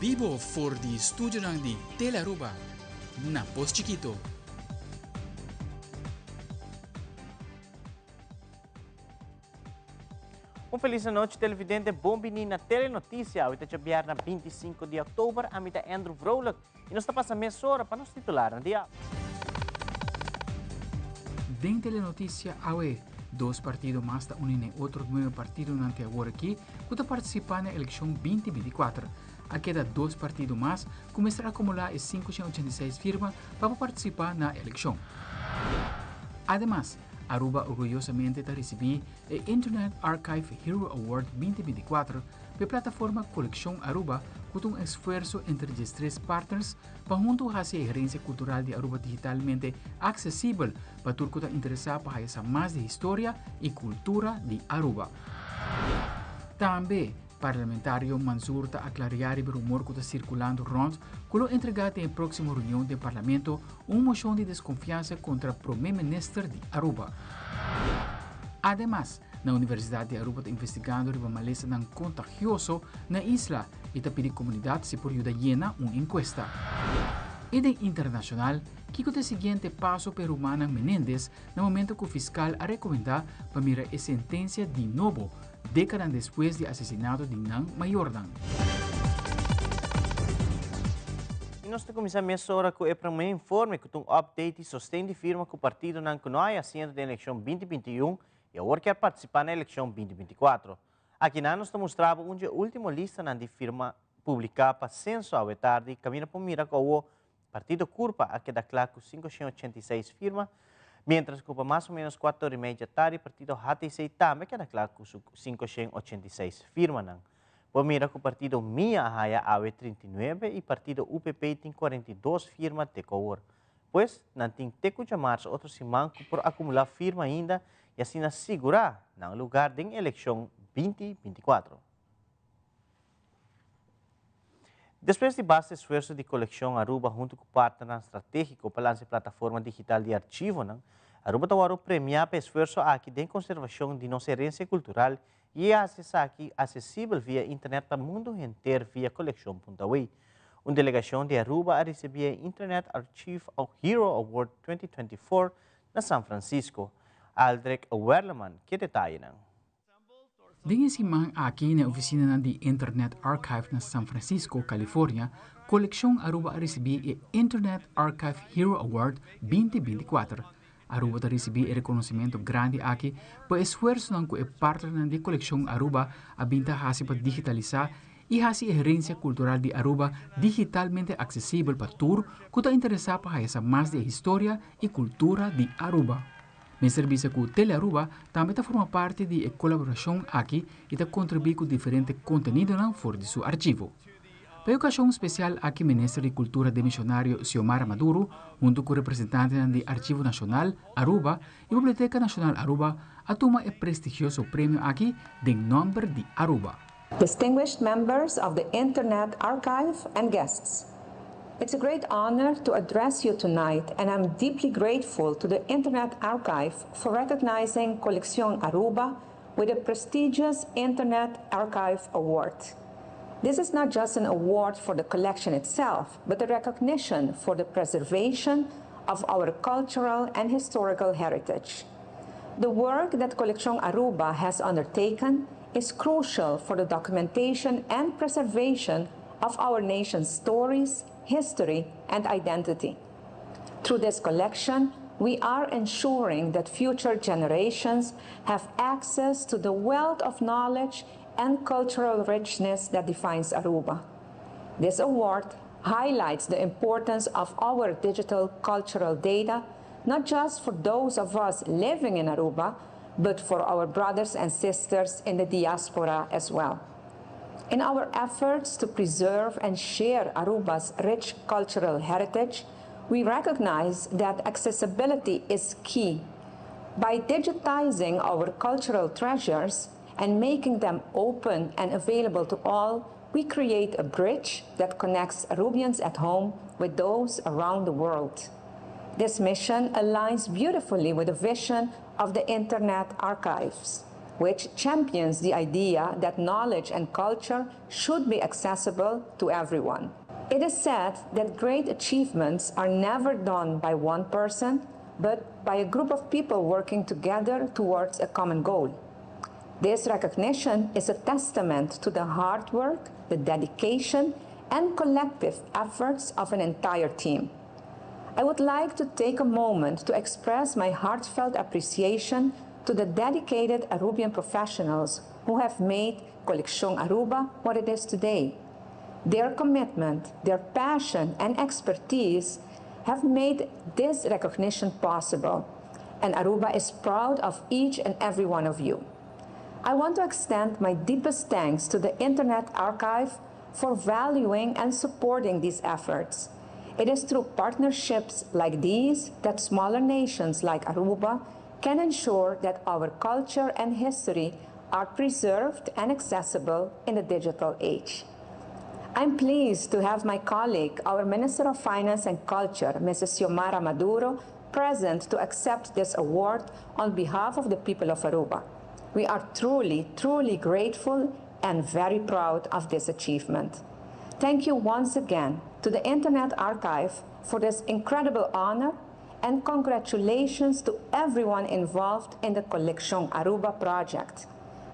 bibo for di studionan di Telearuba na Pos Chikito. Un feliz anochi televidente, bon bini na Telenoticia. Awe ta djabièrnè 25 di òktober, ami ta Andrew Vrolijk i nos ta pasa mesora pa nos titularnan di awe. Den Telenoticia awe, dos partido mas ta uni na e otro nuebe partidonan te awor aki ku ta partisipá na elekshon 2024. A keda dos partido mas ku mester akumulá e 586 firma pa por partisipá na elekshon. Ademas, Aruba orguyosamente ta risibí e Internet Archive Hero Award 2024 pa e plataforma Kolekshon Aruba ku ta un esfuerso entre 13 partners pa huntu hasi e herensia kultural di Aruba digitalmente aksesibel pa tur ku ta interesá pa haya sa mas di historia i kultura di Aruba. Tambe, Parlamentario Mansur ta aklariá riba e rumor ku ta sirkulando rònt ku lo entregá den e próksimo reunion den Parlamento un moshon di deskonfiansa kontra Promé Minister di Aruba. Ademas, na Universidat di Aruba ta investigando riba malesanan kontagioso na isla i ta pidi komunidat si por yuda yena un enkuesta. I den internashonal, kiko ta e siguiente paso pa e rumannan Menendez na momento ku fiskal a rekomendá pa mira e sentensia di nobo dékadanan despues di asesinato di nan mayornan? I nos ta kuminsá mesora ku e promé informe ku ta un update di sosten di firma ku partidonan ku no a haya asiento den elekshon 2021 i awor kier partisipá na elekshon 2024. Akinan nos ta mustra bo un dje último listanan di firma publiká pa Senso awe tardi kaminda por mira ku awo Partido Curpa a keda kla ku 586 firma, miéntras ku pa mas o ménos kuater ora i mei dja tardi partido HTC tambe a keda kla ku su 586 firmanan. Por mira ku partido mia a haya awe 39 i partido UPP tin 42 firma te ku awor. Pues, nan tin te ku djamarsa otro siman ku por akumulá firma ainda i asina sigurá nan lugar den elekshon 2024. Despues di basta esfuerso di Kolekshon Aruba huntu ku partnernan stratégiko pa lansa e plataforma digital di archivonan, Aruba ta wòrdu premiá pa e esfuerso aki den konservashon di nos herensia kultural i e hasi esaki asesibel via internet pa mundu henter via Kolekshon Puntawei. Un delegashon di Aruba a risibí e Internet Archive Hero Award 2024 na San Francisco. Aldrich Werleman ke detayenan. Den e siman aki na e ofisinanan di Internet Archive na San Francisco, California, Kolekshon Aruba a risibí e Internet Archive Hero Award 2024. Aruba ta risibí e rekonosementu grandi aki pa e esfuersonan ku e partnernan di Kolekshon Aruba a bin ta hasi pa digitalisá i hasi e herensia kultural di Aruba digitalmente aksesibel pa tur ku ta interesá pa haya sa mas di e historia i kultura di Aruba. Mester bisa ku Telearuba tambe ta forma parti di e kolaborashon aki i ta kontribuí ku diferente kontenidonan for di su archivo. Pa e okashon spesial aki Minister di Kultura demisionario Xiomara Maduro huntu ku representantenan di Archivo Nashonal Aruba i Biblioteka Nashonal Aruba a tuma e prestigioso premio aki den nòmber di Aruba. Distinguished members of the Internet Archive and guests, It's a great honor to address you tonight and I'm deeply grateful to the Internet Archive for recognizing Colección Aruba with a prestigious Internet Archive Award. This is not just an award for the collection itself, but a recognition for the preservation of our cultural and historical heritage. The work that Colección Aruba has undertaken is crucial for the documentation and preservation of our nation's stories, history, and identity. Through this collection, we are ensuring that future generations have access to the wealth of knowledge and cultural richness that defines Aruba. This award highlights the importance of our digital cultural data, not just for those of us living in Aruba, but for our brothers and sisters in the diaspora as well. In our efforts to preserve and share Aruba's rich cultural heritage, we recognize that accessibility is key. By digitizing our cultural treasures and making them open and available to all, we create a bridge that connects Arubians at home with those around the world. This mission aligns beautifully with the vision of the Internet Archives, which champions the idea that knowledge and culture should be accessible to everyone. It is said that great achievements are never done by one person, but by a group of people working together towards a common goal. This recognition is a testament to the hard work, the dedication, and collective efforts of an entire team. I would like to take a moment to express my heartfelt appreciation to the dedicated Arubian professionals who have made Coleccion Aruba what it is today. Their commitment, their passion, and expertise have made this recognition possible, and Aruba is proud of each and every one of you. I want to extend my deepest thanks to the Internet Archive for valuing and supporting these efforts. It is through partnerships like these that smaller nations like Aruba can ensure that our culture and history are preserved and accessible in the digital age. I'm pleased to have my colleague, our Minister of Finance and Culture, Mrs. Xiomara Maduro, present to accept this award on behalf of the people of Aruba. We are truly, truly grateful and very proud of this achievement. Thank you once again to the Internet Archive for this incredible honor and congratulations to everyone involved in the Coleccion Aruba project.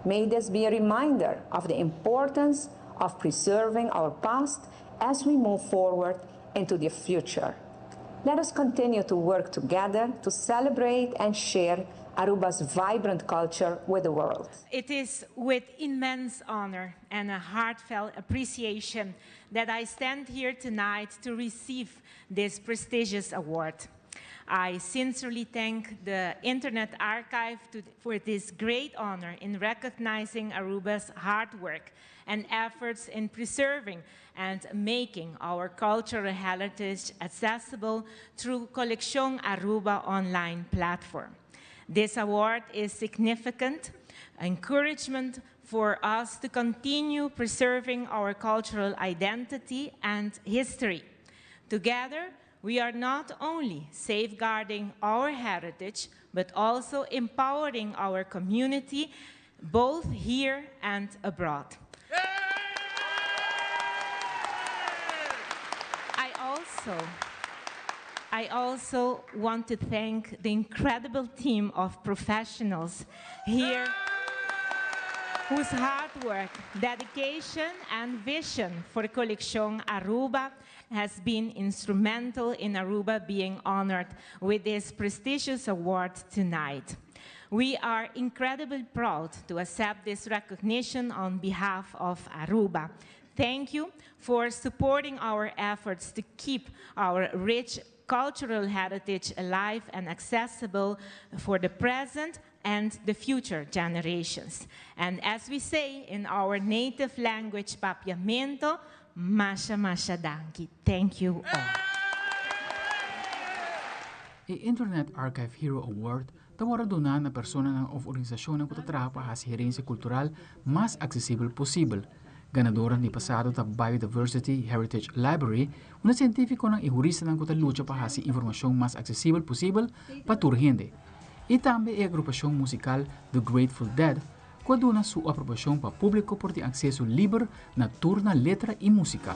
May this be a reminder of the importance of preserving our past as we move forward into the future. Let us continue to work together to celebrate and share Aruba's vibrant culture with the world. It is with immense honor and a heartfelt appreciation that I stand here tonight to receive this prestigious award. I sincerely thank the Internet Archive for this great honor in recognizing Aruba's hard work and efforts in preserving and making our cultural heritage accessible through Coleccion Aruba online platform. This award is significant encouragement for us to continue preserving our cultural identity and history. Together, we are not only safeguarding our heritage, but also empowering our community, both here and abroad. I also want to thank the incredible team of professionals here whose hard work, dedication, and vision for Coleccion Aruba has been instrumental in Aruba being honored with this prestigious award tonight. We are incredibly proud to accept this recognition on behalf of Aruba. Thank you for supporting our efforts to keep our rich cultural heritage alive and accessible for the present and the future generations. And as we say in our native language, Papiamento, Masha Masha Danki. Thank you all. E Internet Archive Hero Award ta wordo duna na persona of organisacion cu ta traha pa herencia cultural mas accesibel posibel. Ganador di pasado ta Biodiversity Heritage Library, un cientifico y hurista cu ta lucha pa haci informacion mas accesibel posibel pa tur hende. Y tambe e agrupacion musical The Grateful Dead, cu a duna su aprobacion pa publico por tin acceso liber na tur nan letra y musica.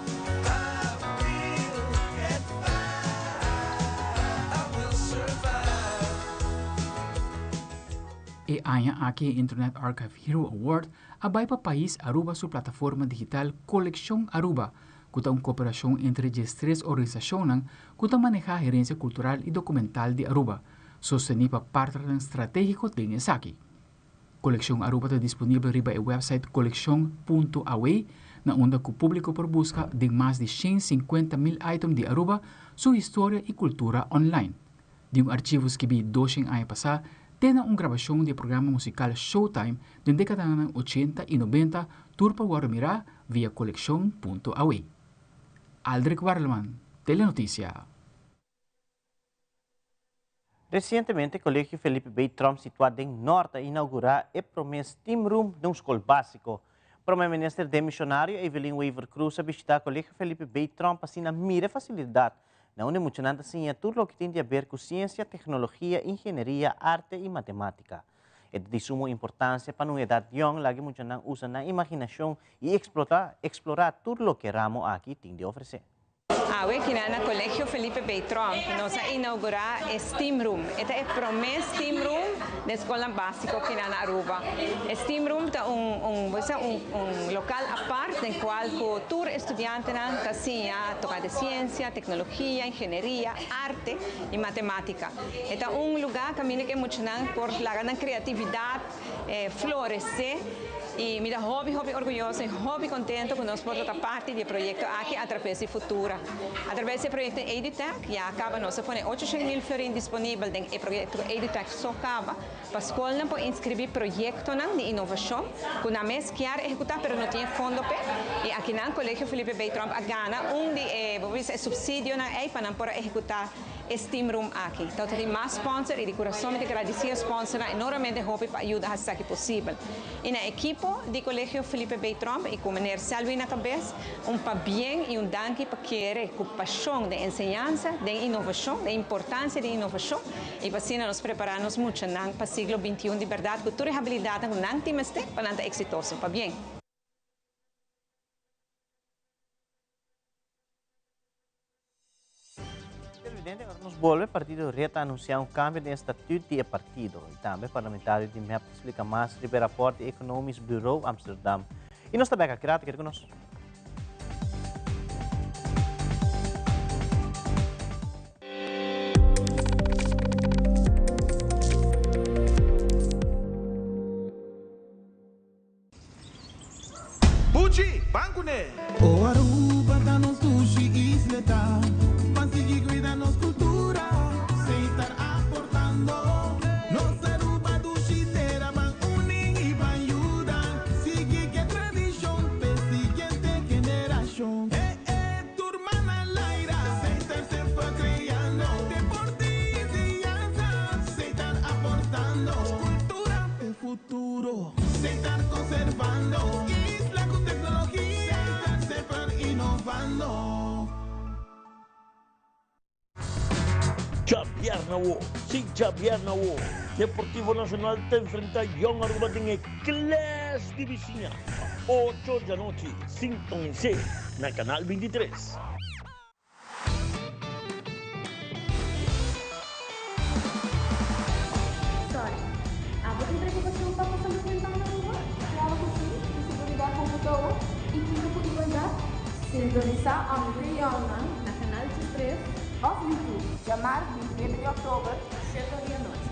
E aña aki Internet Archive Hero Award a bay pa pais Aruba su plataforma digital Coleccion Aruba, cu ta un cooperacion entre 13 organisacion cu ta maneha herencia cultural y documental di Aruba, sosteni pa partner strategico di esaki. Coleccion Aruba ta disponibel riba e website coleccion.aw, na unda cu publico por busca di mas di 150 mil items di Aruba, su historia y cultura online. Di un archivo skirbi 200 aña pasa, te un grabacion di programa musical Showtime di decada 80 y 90, tur por mira via coleccion.aw. Aldrich Warleman, Telenoticia. Recientemente, Colegio Felipe B. Tromp, situa na Noord, a inaugura e prome STEAM Room di un scol basico. Prome Minister demisionario Evelyn Wever-Croes a bishita Colegio Felipe B. Tromp asina mira facilidad na unda muchanan ta siña tur loke tin di haber cu ciencia, tecnologia, ingenieria, arte y matematica. E ta di sumo importancia pa na un edad yong laga e muchanan usa nan imaginacion y explota explora tur loke ramo aki tin di ofrece. Awe kina na Colegio Felipe B. Tromp nos a inaugura e Steam Room. E ta e prome Steam Room den scolnan basico kina na Aruba. E Steam Room ta un un bo sa un un local apart den cual cu tur e studiantenan ta siña tocante ciencia, tecnologia, ingenieria, arte y matematica. E ta un lugar caminda cu e muchanan por laga nan creatividad florece y mi ta hopi hopi orguyoso y hopi contento cu nos por ta parti di e proyecto aki atraves di Futura. Atraves di e proyecto Edutech ya caba nos a pone 800.000 florin disponibel den e proyecto Edutech so caba pa scolnan por inscribi proyectonan di innovacion cu nan mes kier ehecuta pero no tin e fondo p'e y akinan Colegio Felipe B. Tromp a gana un di e bo por bisa e subsidionan ey pa nan por a ehecuta E steam room aki. Ta tin mas sponsor y di curason mi ta gradici e sponsornan enormemente hopi pa ayuda haci esaki posibel. Y na ekipo di Colegio Felipe B. Tromp y cu meneer Selwyn na cabes, un pabien y un danki pa kere cu pasion den enseñansa, den innovacion, den importancia di innovacion y pa asina nos prepara nos muchanan pa siglo 21 di berdad cu tur e habilidadnan cu nan tin mester pa nan ta exitoso. Pabien. Televidente, ora nos bolbe, partido red ta anuncia un cambio den e statuut di e partido. Y tambe parlamentario di mep ta splica mas riba e rapport di Economisch Bureau Amsterdam. Y nos ta bek aki rato, keda cu nos. Buchi, ban kuné! O Aruba ta nos dushi isleta, Ban sigui cuida nos cultura, Seitar aportando. Nos Aruba dushi tera, Ban uni y ban yuda, Sigui ke tradicion p'e siguiente generacion. Eh eh, tur man al aire, Seitar semper creando, Deporte y enseñanza, Seitar aportando. Cultura p'e futuro. Seitar conservando isla cu tecnologia. Seitar semper innovando. Djabièrnè awo, sí djabièrnè awo, Deportivo Nacional ta enfrentá Jong Aruba den e Clash di Bisiña pa ocho djanochi, sintonis'é na Canal 23. Sorry. Abo tin preocupacion pa cu salud mental na Aruba? Claro cu si, cu seguridad con cu todo y kico cu igualdad? Sintonisa Andre Youngman na Canal 13 of YouTube. Djamars 29 di oktober, 7 or di anochi.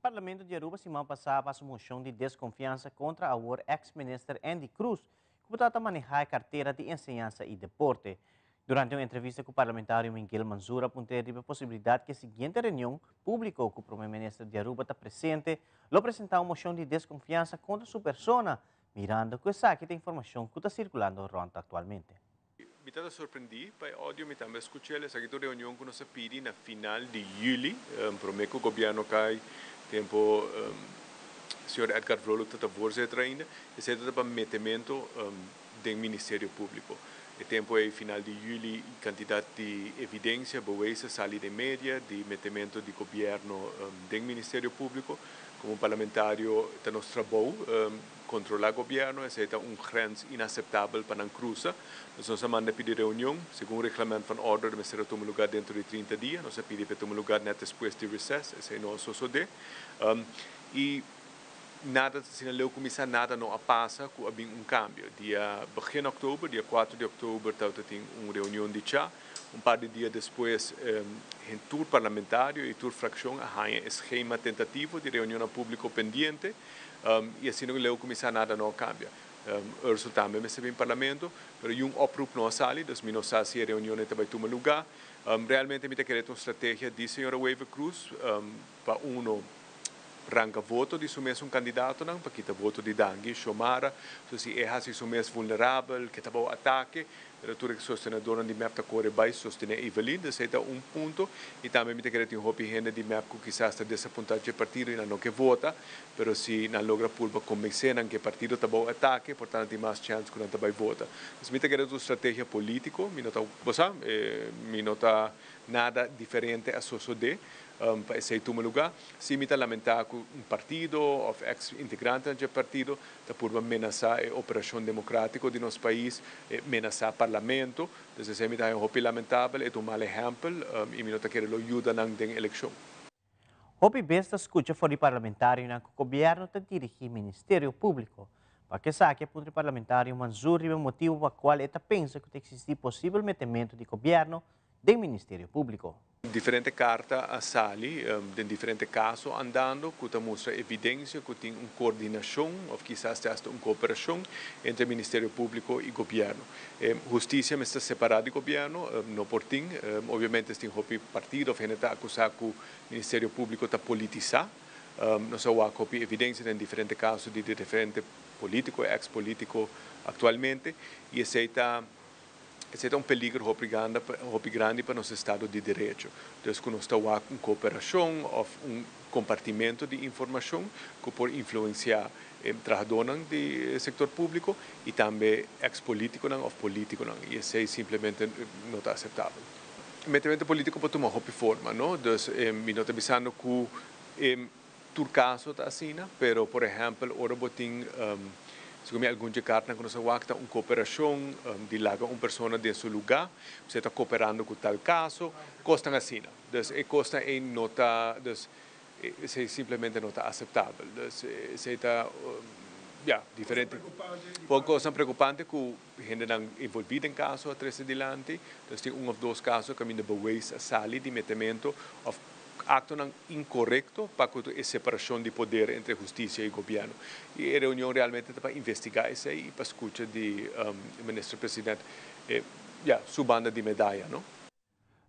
Parlamento di Aruba siman pasá a pasa un mocion di desconfiansa contra awor ex-minister Endy Croes, cu por ta maneha e cartera di Enseñansa y Deporte. Durante un entrevista cu parlamentario Miguel Mansur a puntra riba e posibilidad cu e siguiente reunion publico cu Prome Minister di Aruba ta presente, lo presenta un mocion di desconfiansa contra su persona, Mirando ku esaki ta informashon ku ta sirkulando rònt aktualmente. Mi tabata sorprendí pa e audio, mi tambe a skuch'el. Esaki ta un reunion ku nos a pidi na final di yüli, promé ku gobièrnu kai, tempu señor Edgar Vrolijk ta ta voorzitter ainda. Esei tabata pa metementu den Ministerio Públiko. E tempu ei, final di yüli, kantidat di evidensia, beweis a sali den media di metementu di gobièrnu den Ministerio Públiko. Como parlamentario ta nos trabou controla gobierno, esey ta un grens inaceptabel pa nan cruza. Nos nos a manda pidi reunion, segun reglement van order mester a tuma lugar dentro di 30 dia, nos a pidi pa e tuma lugar net despues di recess, esey no a sosode. Y nada ta asina leu cuminsa, nada no a pasa cu a bin un cambio. Dia begin october, dia 4 di october tabata tin un reunion di cha. Un par di dia despues hen tur parlamentario y tur fraccion a haña e schema tentativo di reunionnan publico pendiente y asina leu cuminsa nada no a cambia. Ursell tambe mester bin parlamento, pero un oproep no a sali, dus mi no sa si e reunion ta bay tuma lugar. Realmente mi ta kere un strategia di señora Wever Croes pa uno ranca voto di su mes un candidato nan, pa kita voto di Dangui, Xiomara, so si e hasi su mes vulnerabel, cu ta bou atake, pero tur e sostenedor di MEP ta core bay sostene Evelyn, dus ta un punto, y tambe mi ta kere tin hopi hende di MEP cu kisas ta desapunta e partido y nan no kier vota, pero si nan logra purba convence nan cu e partido ta bou atake, por tanto tin mas chance cu nan ta bay vota. Dus mi ta kere un strategia politico, mi no ta, bo sa, mi no ta nada diferente a sucede, pa esey tuma lugar. Si mi ta lamenta cu un partido of ex-integrante di partido ta purba menasa e operacion democratico di nos pais, menasa parlamento, dus esey mi ta hopi lamentabel, e un mal ehempel, y mi no ta kere lo yuda nan den eleccion. Hopi bes ta scucha for di parlamentario cu gobierno ta dirigi Ministerio Publico. Pa esaki, punto parlamentario Mansur e motibo pa cual e ta pensa cu ta existi posibel metemento di gobierno den Ministerio Publico. Diferente carta a sali, den diferente caso andando, cu ta mustra evidencia cu tin un coordinacion, of kisas hasta un cooperacion entre Ministerio Publico y gobierno. Husticia ta separa di gobierno, no por tin, obviamente tin hopi partido, of hende ta acusa cu Ministerio Publico ta politisa, nos a hopi evidencia den diferente caso di diferente politico, ex-politico actualmente, y esey ta un peliger hopi grandi pa nos estado di derecho. Anto, cu nos ta un cooperacion of un compartimento di informacion cu por influencia trahador di sector publico y tambe ex-politico of politico, y esey simplemente no ta aceptabel. Metemento politico por tuma hopi forma, no? Dus mi no ta bisando cu tur caso ta asina, pero por ehempel, ora bo tin segun algun carta cu nos a wak, un cooperacion di laga un persona den su lugar, bo ta cooperando cu tal caso, cos asina. Dus e cos ey no ta, dus esey simplemente no ta aceptabel. Dus esey ta, ja, diferente. Poco cos preocupante cu hende nan envolvi den caso a trece dilanti. Dus tin un of dos caso caminda bewijs a sali di metemento of acto nan incorrecto pa e separacion di poder entre husticia y gobierno. Y e reunion realmente ta pa investiga esey y pa scucha di minister presidente, ja, su banda di medaya, no?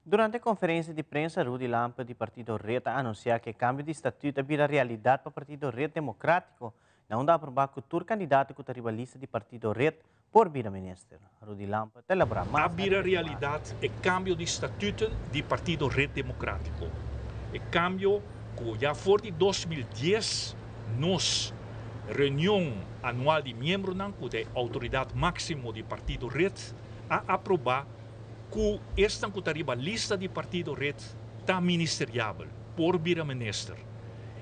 Durante e conferencia di prensa, Rudy Lampe di Partido Red a anuncia cu e cambio di statuto a bira realidad pa Partido Red Democratico, na unda a aproba cu tur candidato cu ta riba lista di Partido Red por bira minister. Rudy Lampe ta elabora mas. A bira realidad e cambio di statuto di Partido Red Democratico. E cambio cu ya for di 2010 nos reunion anual di miembro, cu e autoridad maximo di Partido Red, a aproba cu esnan cu riba lista di Partido Red ta ministeriabel, por bira minister.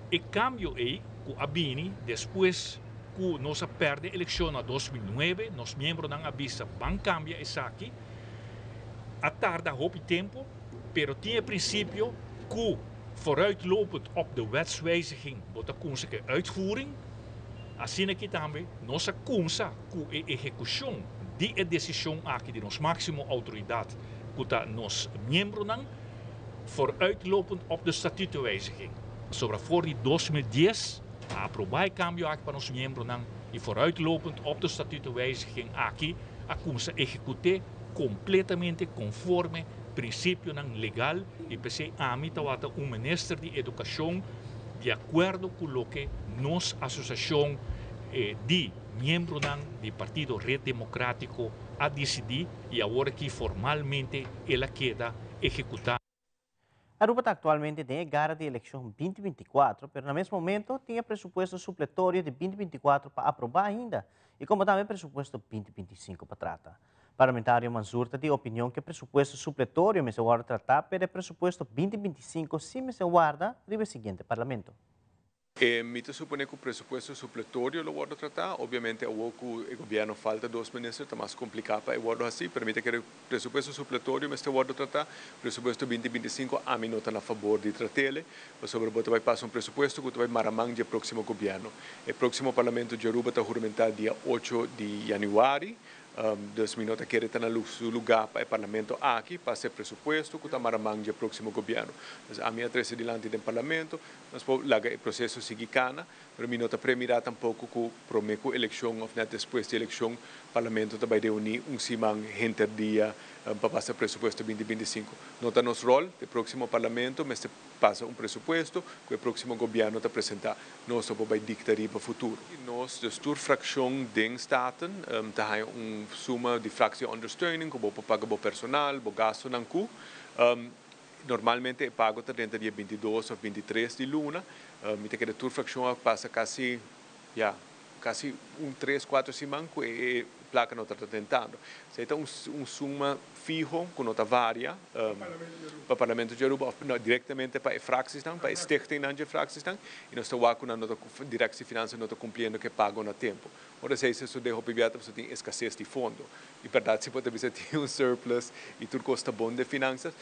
E cambio ey cu a bini despues cu nos a perde eleccion na 2009, nos miembronan a bisa ban cambia esaki, a tarda hopi tempo, pero tin e principio cu vooruitlopend op de wetswijziging, bo ta cuminsa uitvoering, asina aki tambe, nos a cuminsa cu e ehecucion di e decision aki di nos maximo autoridad, cu ta nos miembronan, vooruitlopend op de statutenwijziging. Sobre for di 2010, a aproba e cambio aki pa nos miembronan y vooruitlopend op de statutenwijziging aki, a cuminsa ehecuta completamente conforme principio legal y p'esey ami ta un minister di educacion di acuerdo cu loke nos asociacion di miembro di Partido Red Democratico a dicidi y awor aki formalmente el a keda ehecuta. Aruba ta actualmente den gara di eleccion 2024, pero na mesun momento tin presupuesto supletorio di 2024 pa aproba ainda y como tambe presupuesto 2025 pa trata. Parlamentario Mansur ta di opinion cu presupuesto supletorio mester wordo trata, pero presupuesto 2025 si mester warda riba e siguiente parlamento. Mi ta supone cu e presupuesto supletorio lo wordo trata. Obviamente, e gobierno falta dos minister, ta mas complica pa wordo asina, pero mi ta kere presupuesto supletorio mester wordo trata. Presupuesto 2025, ami no ta na fabor di trat'e, pasobra bo ta bay pasa un presupuesto cu ta bay mara man di proximo gobierno. E proximo parlamento di Aruba ta huramenta dia 8 di januari. Dus mi no ta kere ta na su lugá pa e Parlamento aki pasa e presupuesto ku ta mara man dje próksimo gobièrnu. Dus ami a trese dilanti den Parlamento, nos por laga e proseso sigui kana, pero mi no ta premirá tampoko ku promé ku elekshon òf nèt despues di elekshon Parlamento ta bai reuní un siman henter dia pa pasa presupuesto 2025. No ta nos ròl, e próksimo Parlamento mester pasa un presupuesto ku e próksimo gobièrnu ta presentá. Nos no por bai dikta riba futuro. Nos, dus tur frakshon den Staten, ta haña un suma di fractieondersteuning ku bo por paga bo personal, bo gastunan ku. Normalmente e pago ta drenta dia 22 òf 23 di luna. Mi ta kere tur frakshon a pasa kasi, ya, kasi un tres, kuater siman ku e plaka no ta drentando. Esei ta un suma fiho ku no ta varia pa Parlamento di Aruba òf direktamente pa e fraksisnan, pa e stichtingnan dje fraksisnan i nos ta wak ku nan no ta, Direktie Finansa no ta kumpliendo ku e pago na tempu. Ora esei se sosodé hopi bia ta pasobra tin eskases di fondo. I bèrdat si bo ta bisa tin un surplus i tur kos ta bon den finansas,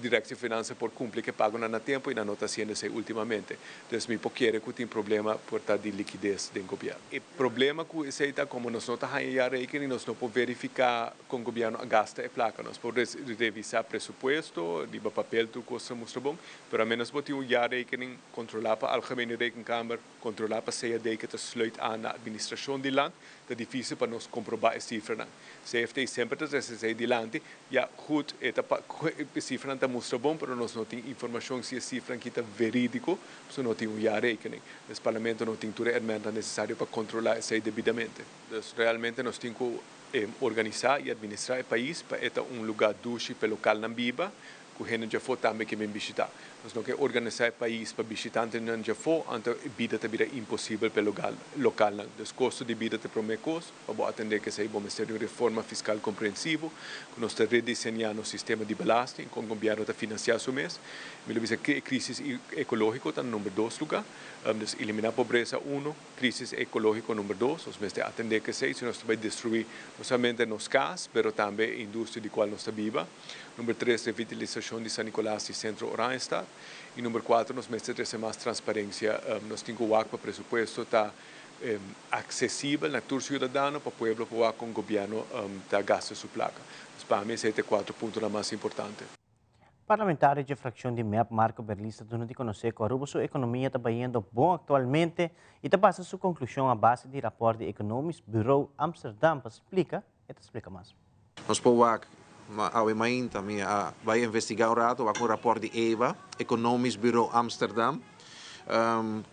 Direktie Finansa por kumpli ku e pagonan na tempu i nan no ta hasiendo esei ultimamente. Dus mi por kere ku tin problema por ta di likides den gobièrnu. E problema ku esei ta komo nos no ta haña jaarrekening nos no por verifiká kon gobièrnu a gasta e plaka. Nos por revisá presupuesto, riba papel tur kos ta mustra bon, pero a menos bo tin un jaarrekening kontrolá pa Algemene Rekenkamer, kontrolá pa CAD ku ta sluit aan na administrashon di land, ta difísil pa nos komprobá e sifranan. CFT semper ta trese esei dilanti, ya goed e ta pa e sifranan ta mustra bon, pero nos no tin informashon si e sifran ki ta verídiko, pasobra no tin un jaarrekening. Dus Parlamento no tin tur e hermentnan nesesario pa kontrolá esei debidamente. Dus realmente nos tin ku organisá i administrá e pais pa e ta un lugá dushi pa e lokalnan biba, ku hende djafó tambe ke bin bishitá. Nos no ke organisá e pais pa bishitantenan djafó, anto e bida ta bira imposibel pa e lokalnan. Dus kosto di bida ta e promé kos. Pa bo atendé ku esei bo mester di un reforma fiskal komprensivo, ku nos ta rediseñá nos sistema di belasting, kon gobièrnu ta finansiá su mes. Mi lo bisa ku e krísis ekológiko ta na number dos lugá. Dus eliminá pobresa uno, krísis ekológiko number dos. Nos mester atendé ku esei, si nos ta bai destruí no solamente nos kas, pero tambe e industria di kual nos ta biba. Number tres, revitalisashon di San Nicolas i Sentro Oranjestad. I number kuater, nos mester trese mas transparensia. Nos tin ku wak pa presupuesto ta aksesibel na tur siudadano pa pueblo por wak kon gobièrnu ta gasta su plaka. Dus pa mi esei ta e kuater puntonan mas importante. Parlamentario dje frakshon di mep Marco Berlis ta duna di konosé ku Aruba su ekonomia ta bayendo bon aktualmente i ta basa su konklushon a base di rapòrt di Economisch Bureau Amsterdam pa splika, e ta splika mas. Nos por wak, ma awe mainta mi a bai investigá un rato, wak un rapòrt di EBA, Economisch Bureau Amsterdam,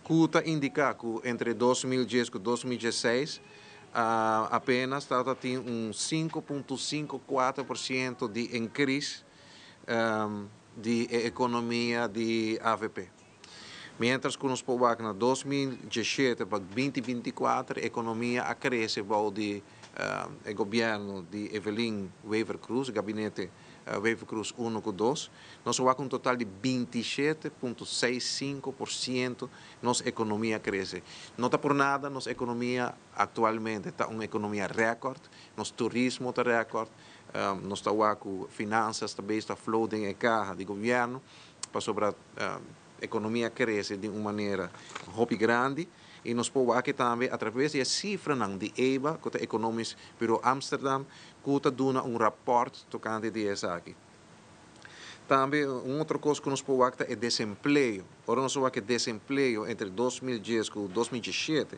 ku ta indiká ku entre 2010 ku 2016 apenas tabata tin un 5.54% di inkris di e ekonomia di avp. Miéntras ku nos por wak na 2017 pa 2024 ekonomia a krese bou di e gobièrnu di Evelyn Wever-Croes, gabinete Wever-Croes uno ku dos, nos a wak un total di 27.65% nos ekonomia a krese. No ta por nada nos ekonomia aktualmente ta un ekonomia rèkòrt, nos turismo ta rèkòrt, nos ta wak ku finansas ta bezig ta flow den e kaha di gobièrnu pasobra ekonomia krese di un manera hopi grandi i nos por wak tambe atraves di e sifranan di EBA ku ta Economisch Bureau Amsterdam ku ta duna un rapòrt tokante di esaki. Tambe un otro kos ku nos por wak ta e desempleo. Ora nos wak e desempleo entre 2010 ku 2017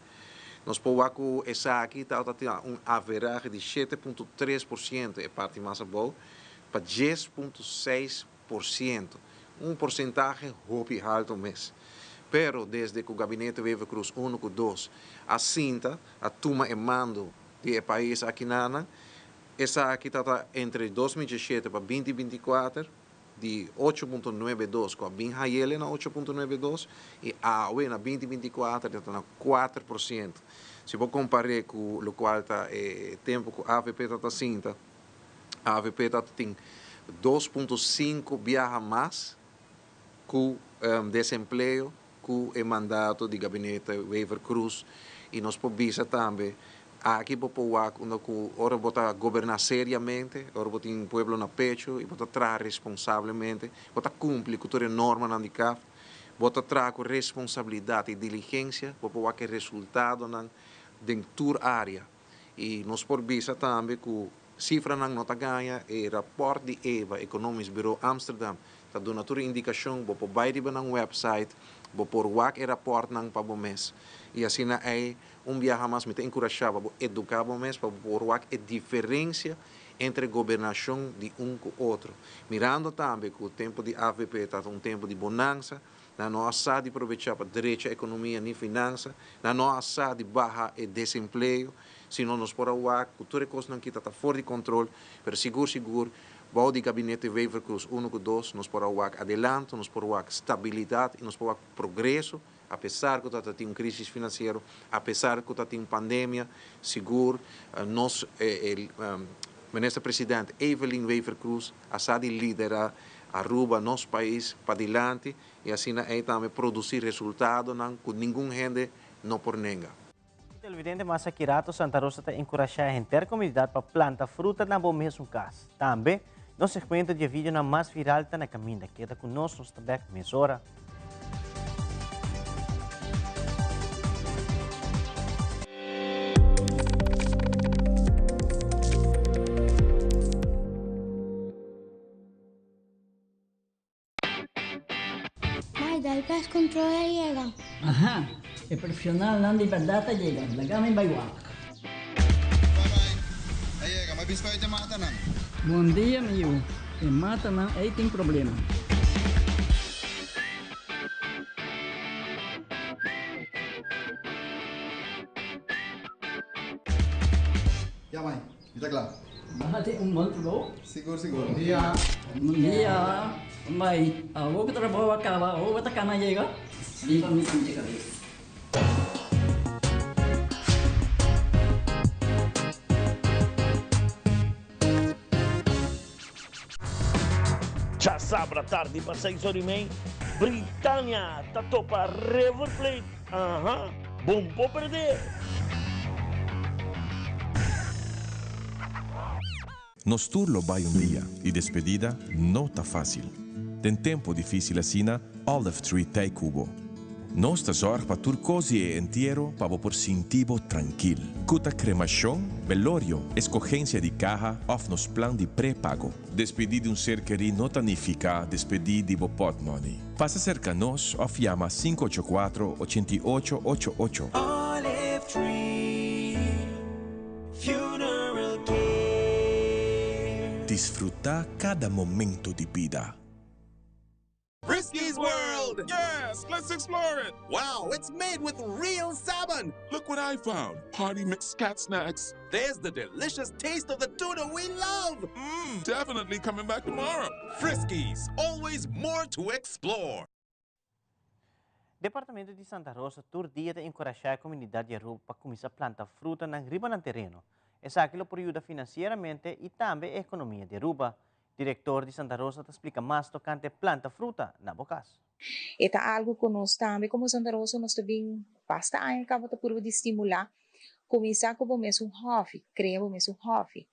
nos por wak ku esaki tabata tin un averahe di 7.3% e parti mas abou pa 10.6%, un porsentahe hopi halto mes. Pero desde ku gabinete Wever-Croes uno ku dos a sinta, a tuma e mando di e pais akinanan, esaki ta ta entre 2017 pa 2024 di 8.92 ku a bin hayele na 8.92 i awe na 2024 ta na 4%. Si bo kompar'é ku lokual ta e tempu ku avp ta ta sinta, Avp ta tin 2.5 biaha mas ku desempleo ku e mandato di gabinete Wever-Croes i nos por bisa tambe aki bo por wak unda ku ora bo ta goberná seriamente, ora bo tin pueblo na pecho i bo ta traha responsablemente, bo ta kumpli ku tur e normanan di CAft, bo ta traha ku responsabilidat i diligensia, bo por wak e resultadonan den tur área. I nos por bisa tambe ku sifranan no ta gaña, e rapòrt di eba, Economisch Bureau Amsterdam, ta duna tur indikashon, bo por bai riba nan wèpsait, bo por wak e rapòrtnan pa bo mes. I asina ei un biaha mas mi ta enkurashá pa bo eduká bo mes pa bo por wak e diferensia entre gobernashon di un ku otro. Mirando tambe ku tempu di avp ta un tempu di bonansa, nan no a sa di probechá pa drecha ekonomia ni finansa, nan no a sa di baha e desempleo, sino nos por a wak ku tur e kosnan kita ta for di kontrol, pero sigur sigur bou di gabinete Wever-Croes uno ku dos nos por a wak adelanto, nos por wak stabilidat i nos por wak progreso, apesar ku ta ta tin un krisis finansiero, apesar ku ta tin un pandemia, sigur nos Minister President Evelyn Wever-Croes a sa di lidera Aruba, nos pais, padilanti y asina ey tambe produci resultadonan cu ningun hende no por nenga. Televidente mas aki rato Santa Rosa ta encurasha henter comunidad pa planta fruta na bo mesun cas. Tambe, nos segmento di e videonan mas viral ta na caminda. Keda cu nos, nos ta bek mesora. Mai, dal pest control a yega. Aha, e profesionalnan di berdad a yega, laga mi bai wak. Bye bye, a yega, mi a bisa pa e matanan. Bon dia mi yu, e matanan ei tin problema. Ya mai, Mi ta kla. Bo hasi un bon trabou. Sigur, sigur. Bon dia. Bon dia. Bai, awor ku trabou a kaba, awor bo ta kana yega? Riba mi sinti kabes. Djasabra tardi pa seis ora i mei, Britania ta topa River Plate. Aha, bon por perdé! Nos tur lo bai un dia y despedida no ta facil. Den tempo dificil asina, Olive Tree t'ey cu bo. Nos ta zorg pa tur cos di e entiero pa bo por sinti bo trankil. Cu ta cremacion, belorio, escogencia di caha of nos plan di prepago. Despedi di un ser kerí no ta nifica despedi di bo potmoney. Pasa cerca nos of yama 584 88 88. Olive Tree Funeral Care. Disfruta cada momento di bida. Frisky's World! Yes, let's explore it! Wow, it's made with real salmon! Look what I found! Party mix cat snacks. There's the delicious taste of the tuna we love! Mmm, definitely coming back tomorrow. Friskies, always more to explore. Departamento di Santa Rosa tur dia ta enkurashá e komunidat di Aruba pa kuminsá planta frutanan riba nan tereno. Esaki lo por yuda finansieramente i tambe e ekonomia di Aruba. Direktor di Santa Rosa ta splika mas tokante planta fruta na bo kas. E ta algu ku nos tambe komo Santa Rosa nos ta bin basta aña kaba ta purba di stimulá. Kuminsá ku bo mes un hòfi, krea bo mes un hòfi.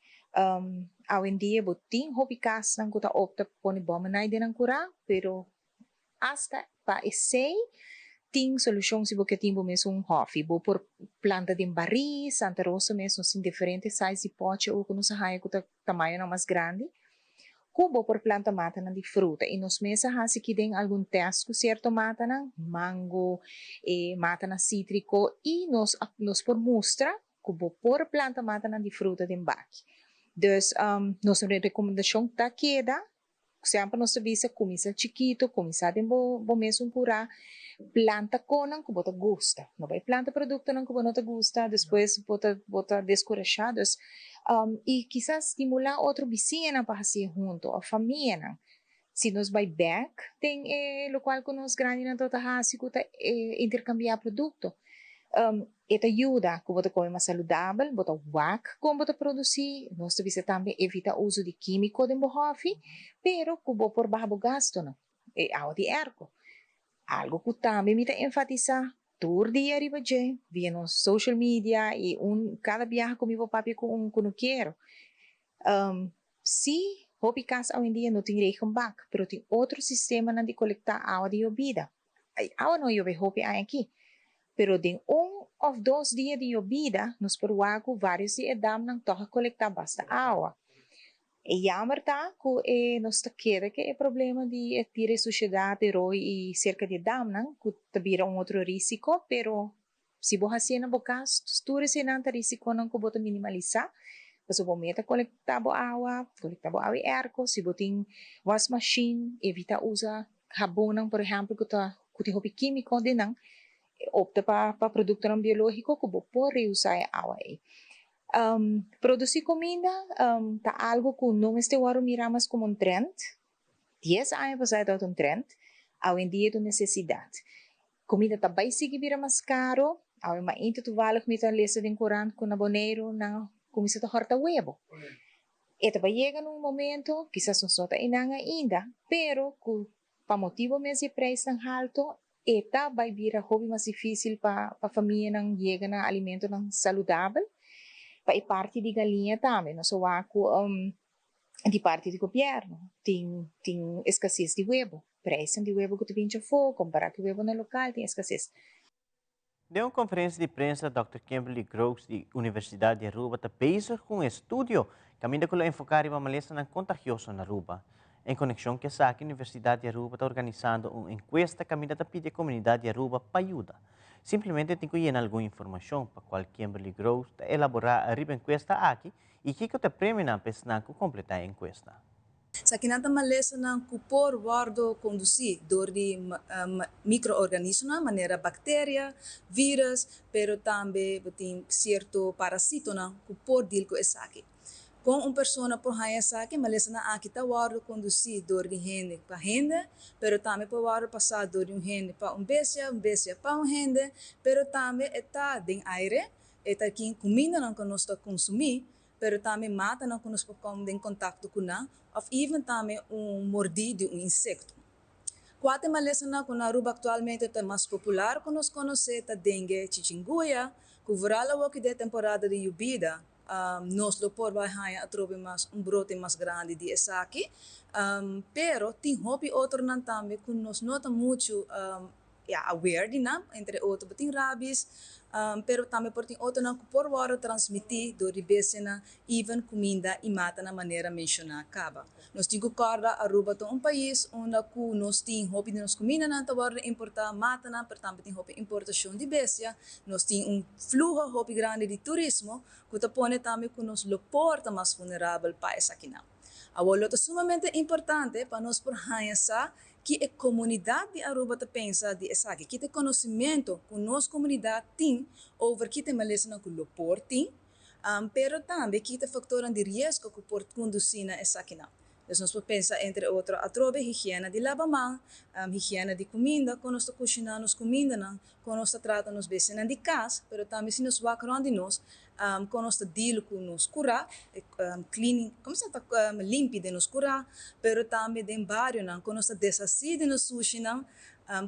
Awendia bo tin hopi kasnan ku ta opta pa pone bòmenai den nan kurá, pero Asta pa esei tin solushon si bo ke tin bo mes un hòfi. Bo por planta den barí, Santa Rosa mes nos tin diferente size di pòchi awor ku nos a haña ku ta tamañonan mas grandi, ku bo por planta matanan di fruta. I nos mes a hasi aki den algun tèst ku sierto matanan, mango, e matanan sítriko i nos a nos por mustra ku bo por planta matanan di fruta den baki. Dus nos rekomendashon ta keda Semper nos ta bisa cuminsa chikito, cuminsa den bo bo mesun cura, planta conan cu bo ta gusta. No bay planta productonan cu bo no ta gusta, despues bo ta bo ta descurasha. Dus y kisas stimula otro bisiñanan pa haci'e hunto of famianan. Si nos bay bek den e locual cu nos grandinan tabata haci cu ta intercambia producto. E ta yuda ku bo ta kome mas saludabel, bo ta wak kon bo ta produsí, nos ta bisa tambe evitá uso di kímiko den bo hòfi, pero ku bo por baha bo gastunan, e awa di èrko. Algu ku tambe mi ta enfatisá tur dia riba dje via nos social media i un kada biaha ku mi por papia ku un kunukero. Sí, hopi kas awendia no tin regenbak, pero tin otro sistemanan di kolektá awa di yobida. Awa no yobe hopi aña aki, pero den un. òf dos dia di yobida, nos por wak ku vários di e damnan tòg a kolektá basta awa. E jammer ta ku e nos ta keda ku e problema di e tira e sushedat di roi i serka di e damnan ku ta bira un otro risiko, pero si bo hasié na bo kas tur eseinan ta risikonan ku bo ta minimalisá, pasobra bo meta kolektá bo awa, kolektá bo awa i èrko, si bo tin wasmashin evitá usa habonnan por ehèmpel ku ta ku tin hopi kímiko den nan, opta pa pa produktonan biológiko ku bo por reusá e awa ei. Produsí kuminda ta algu ku no mester wòrdu mirá mas komo un trend. Dies aña pasá e tabata un trend, awendia e ta un nesesidat. Kuminda ta bai sigui bira mas karu. Awe mainta tuvallig mi ta lesa den korant ku na Boneiru nan a kuminsá ta hòrta webo. E ta bai yega na un momento, kisas nos no ta einan ainda, pero ku pa motibu mes di e preisnan haltu, E ta bai bira hopi mas difísil pa pa famianan yega na alimentonan saludabel. Pa e parti di galiña tambe nos a wak ku di parti di gobièrnu tin tin eskases di webo. Preisnan di webo ku ta binchi afó kompará ku e webonan lokal tin eskases. Den un konferensia di prensa Dòkter Kimberly Groves di Universidat di Aruba ta bezig ku un estudio kaminda ku lo enfoká riba malesanan kontagioso na Aruba. En konekshon ku esaki Universidat di Aruba ta organisando un enkuesta kaminda ta pidi e komunidat di Aruba pa yuda. Simplemente tin ku yena algun informashon pa kual Kimberly Groves ta elaborá riba enkuesta aki i kiko ta e premionan pa esnan ku kompletá e enkuesta. Esakinan ta malesanan ku por wòrdu kondusí dor di mikroorganismonan manera bakteria, vírus, pero tambe bo tin sierto parasitonan ku por dil ku esaki. Kon un persona por haña esaki? Malesanan aki ta wòrdu kondusí dor di hende pa hende, pero tambe por wòrdu pasá dor di un hende pa un bestia, un bestia pa un hende, pero tambe e ta den aire, e ta kin kumindanan ku nos ta konsumí, pero tambe matanan ku nos por kom den kontakto ku nan òf even tambe un mordí di un insekto. Kua ta e malesanan ku na Aruba aktualmente ta mas popular ku nos konosé ta dengue, chichinguya, ku vooral awoki den e temporada di yubida nos lo por bai haña atrobe mas un brote mas grandi di esaki, pero tin hopi otronan tambe ku nos no ta muchu ya aware di nan, entre otro por tin rabies, pero tambe por tin otronan ku por wòrdu transmití dor di bestianan, even kuminda i matanan manera menshoná kaba. Nos tin ku kòrda Aruba ta un pais unda ku nos tin hopi di nos kumindanan ta wòrdu importá, matanan, pero tambe tin hopi importashon di bestia, nos tin un fluho hopi grandi di turismo ku ta pone tambe ku nos lo por ta mas vulnerabel pa esakinan. Awor lo ta sumamente importante pa nos por haña sa Ki e komunidat di Aruba ta pensa di esaki? Ki ta e konosementu ku nos komunidat tin over ki ta e malesanan ku lo por tin, pero tambe ki ta e faktornan di riesgo ku por kondusí na esakinan? Dus nos por pensa entre otro atrobe higiena di laba man, higiena di kuminda, kon nos ta kushiná nos kumindanan, kon nos ta trata nos bestianan di kas, pero tambe si nos wak rònt di nos, kon nos ta deal ku nos kurá, cleaning, komo sa ta limpi den nos kurá, pero tambe den barionan, kon nos ta deshasí di nos sushinan,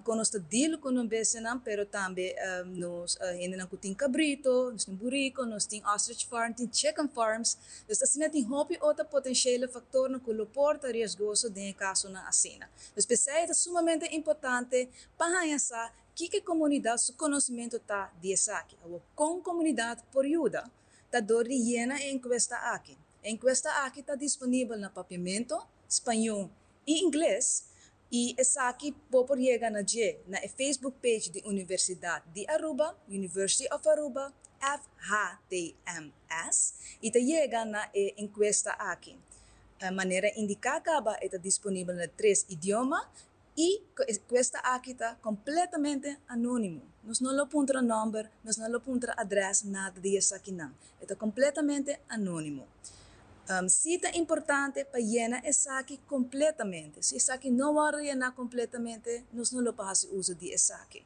kon nos ta deal ku nos bestianan, pero tambe nos hendenan ku tin kabrito, nos tin buriko, nos tin ostrich farm, tin chicken farms, dus asina tin hopi otro potenshiele faktornan ku lo por ta riesgoso den e kasonan asina. Dus p'esei ta sumamente importante pa haña sa Kiko e komunidat su konosementu ta di esaki? Awor, kon komunidat por yuda? Ta dor di yena e enkuesta aki. E enkuesta aki ta disponibel na papiamentu, spañó i ingles i esaki bo por yega na dje na e Facebook page di Universidat di Aruba, University of Aruba, FHTMS, i ta yega na e enkuesta aki. Manera indiká kaba e ta disponibel na tres idioma I ku e kuesta aki ta kompletamente anónimo. Nos no lo puntra nòmber, nos no lo puntra adrès, nada di esakinan. E ta kompletamente anónimo. Sí ta importante pa yena esaki kompletamente. Si esaki no wòrdu yená kompletamente, nos no lo por hasi uso di esaki.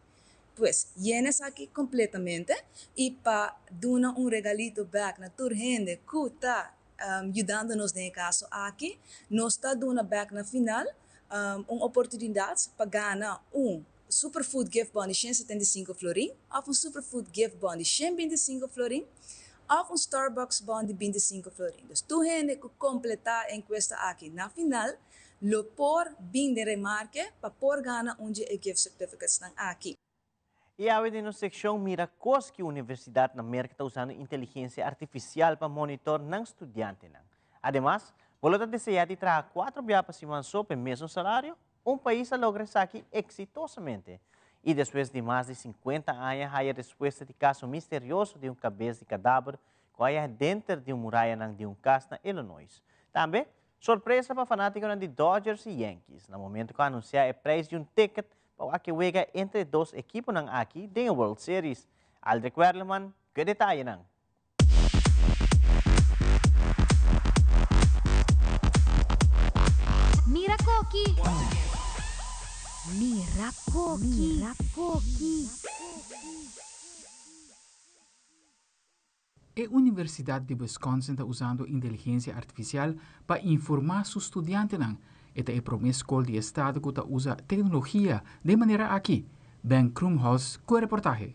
Pues, yena esaki kompletamente i pa duna un regalito bèk na tur hende ku ta yudando nos den e kaso aki, nos ta duna bèk na final un oportunidat pa gana un Superfood Gift Bon di 175 florin òf un Superfood Gift Bon di 125 florin òf un Starbucks Bon di 25 florin. Dus tur hende ku kompletá e enkuesta aki na final lo por bin den remarke pa por gana un dje e gift certificatesnan aki. I awe den nos sekshon Mira Kos ki universidat na Merka ta usando inteligensia artifisial pa monitor nan studiantenan. Ademas, bo lo ta deseá di traha kuatro bia pa siman so p'e mesun salario? Un pais a logra esaki eksitosamente. I despues di mas di sinkuenta aña haya respuesta di kaso misterioso di un kabes di kadaber ku haya denter di un murayanan di un kas na Illinois. Tambe, sorpresa pa fanátikonan di Dodgers i Yankees na momento ku a anunsiá e preis di un ticket pa wak e wega entre e dos ekiponan aki den e World Series. Aldrich Werleman ku e detayenan. Mira koki! Mira koki! Mira koki! E Universidat di Wisconsin ta usando inteligensia artifisial pa informá su studiantenan. E ta e promé skol di estado ku ta usa teknologia den manera aki. Ben Krumholz ku e reportahe.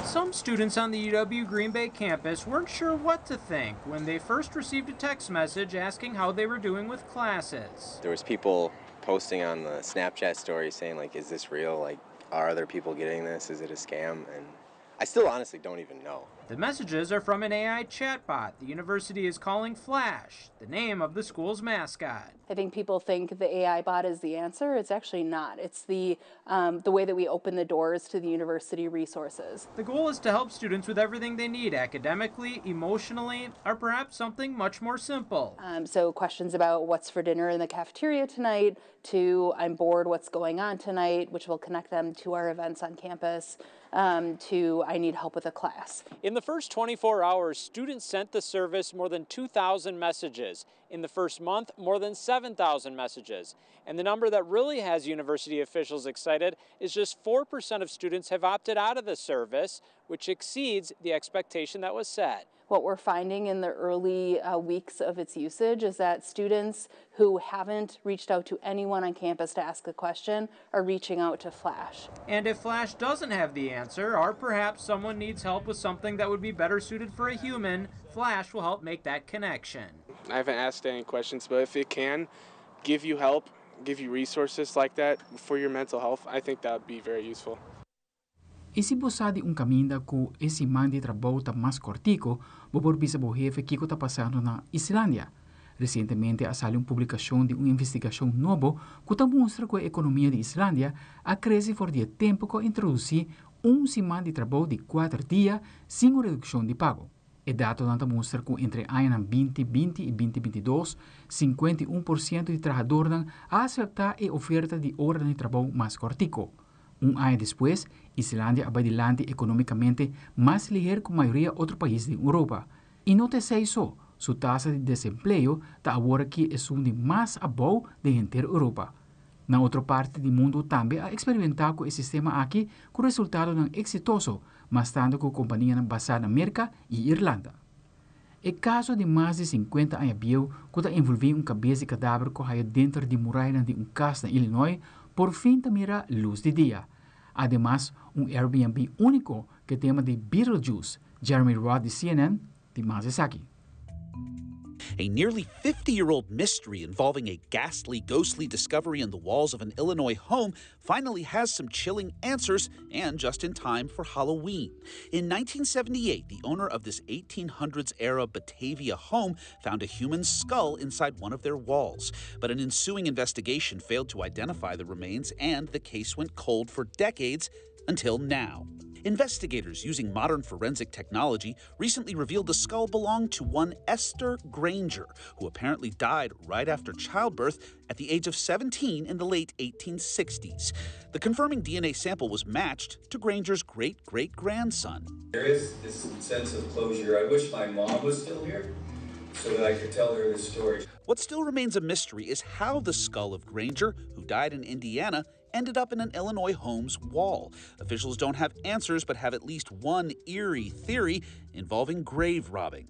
Some students on the UW Green Bay campus weren't sure what to think when they first received a text message asking how they were doing with classes. There was people posting on the Snapchat story saying like, is this real? Like, are other people getting this? Is it a scam? And I still honestly don't even know. The messages are from an AI chatbot the university is calling Flash, the name of the school's mascot. I think people think the AI bot is the answer. It's actually not. It's the, um, the way that we open the doors to the university resources. The goal is to help students with everything they need academically, emotionally, or perhaps something much more simple. Um, so questions about what's for dinner in the cafeteria tonight, to I'm bored, what's going on tonight, which will connect them to our events on campus um, to I need help with a class. In the first 24 hours, students sent the service more than 2,000 messages. In the first month, more than 7,000 messages. And the number that really has university officials excited is just 4% of students have opted out of the service, which exceeds the expectation that was set. What we're finding in the early uh, weeks of its usage is that students who haven't reached out to anyone on campus to ask a question are reaching out to Flash. And if Flash doesn't have the answer, or perhaps someone needs help with something that would be better suited for a human, Flash will help make that connection. I haven't asked any questions, but if it can give you help, give you resources like that for your mental health, I think that would be very useful. I si bo sa di un kaminda ku e siman di trabou ta mas kòrtiku, bo por bisa bo hefe kiko ta pasando na Islandia. Resientemente a sali un publikashon di un investigashon nobo ku ta mustra ku e ekonomia di Islandia a krese for di e tempu ku a introdusí un siman di trabou di kuater dia sin un redukshon di pago. E datonan ta mustra ku entre añanan 2020 i 2022, 51% di trahadornan a aseptá e oferta di oranan di trabou mas kòrtiku. Un aña despues, Islandia a bai dilanti economicamente mas liher cu mayoria otro pais den Europa. Y no ta esey so, su tasa di desempleo ta awor aki esun di mas abou den henter Europa. Na otro parti di mundo tambe a experimenta cu e sistema aki cu resultadonan exitoso, mas tanto cu companianan basa na Merca y Irlanda. E caso di mas di 50 aña bieu cu ta envolvi un cabes di cadaver cu haya denter di murayanan di un cas na Illinois por fin ta mira luz di dia. Ademas, un Airbnb unico cu e tema di Beetlejuice. Jeremy Roth di CNN tin mas esaki. A nearly 50 year old mystery involving a ghastly, ghostly discovery in the walls of an Illinois home finally has some chilling answers and just in time for Halloween. In 1978, the owner of this 1800s era Batavia home found a human skull inside one of their walls. But an ensuing investigation failed to identify the remains, and the case went cold for decades until now. Investigators using modern forensic technology recently revealed the skull belonged to one Esther Granger, who apparently died right after childbirth at the age of 17 in the late 1860s. The confirming DNA sample was matched to Granger's great great grandson. There is this sense of closure. I wish my mom was still here so that I could tell her this story. What still remains a mystery is how the skull of Granger, who died in Indiana, ended up in an Illinois home's wall. Officials don't have answers, but have at least one eerie theory involving grave robbing.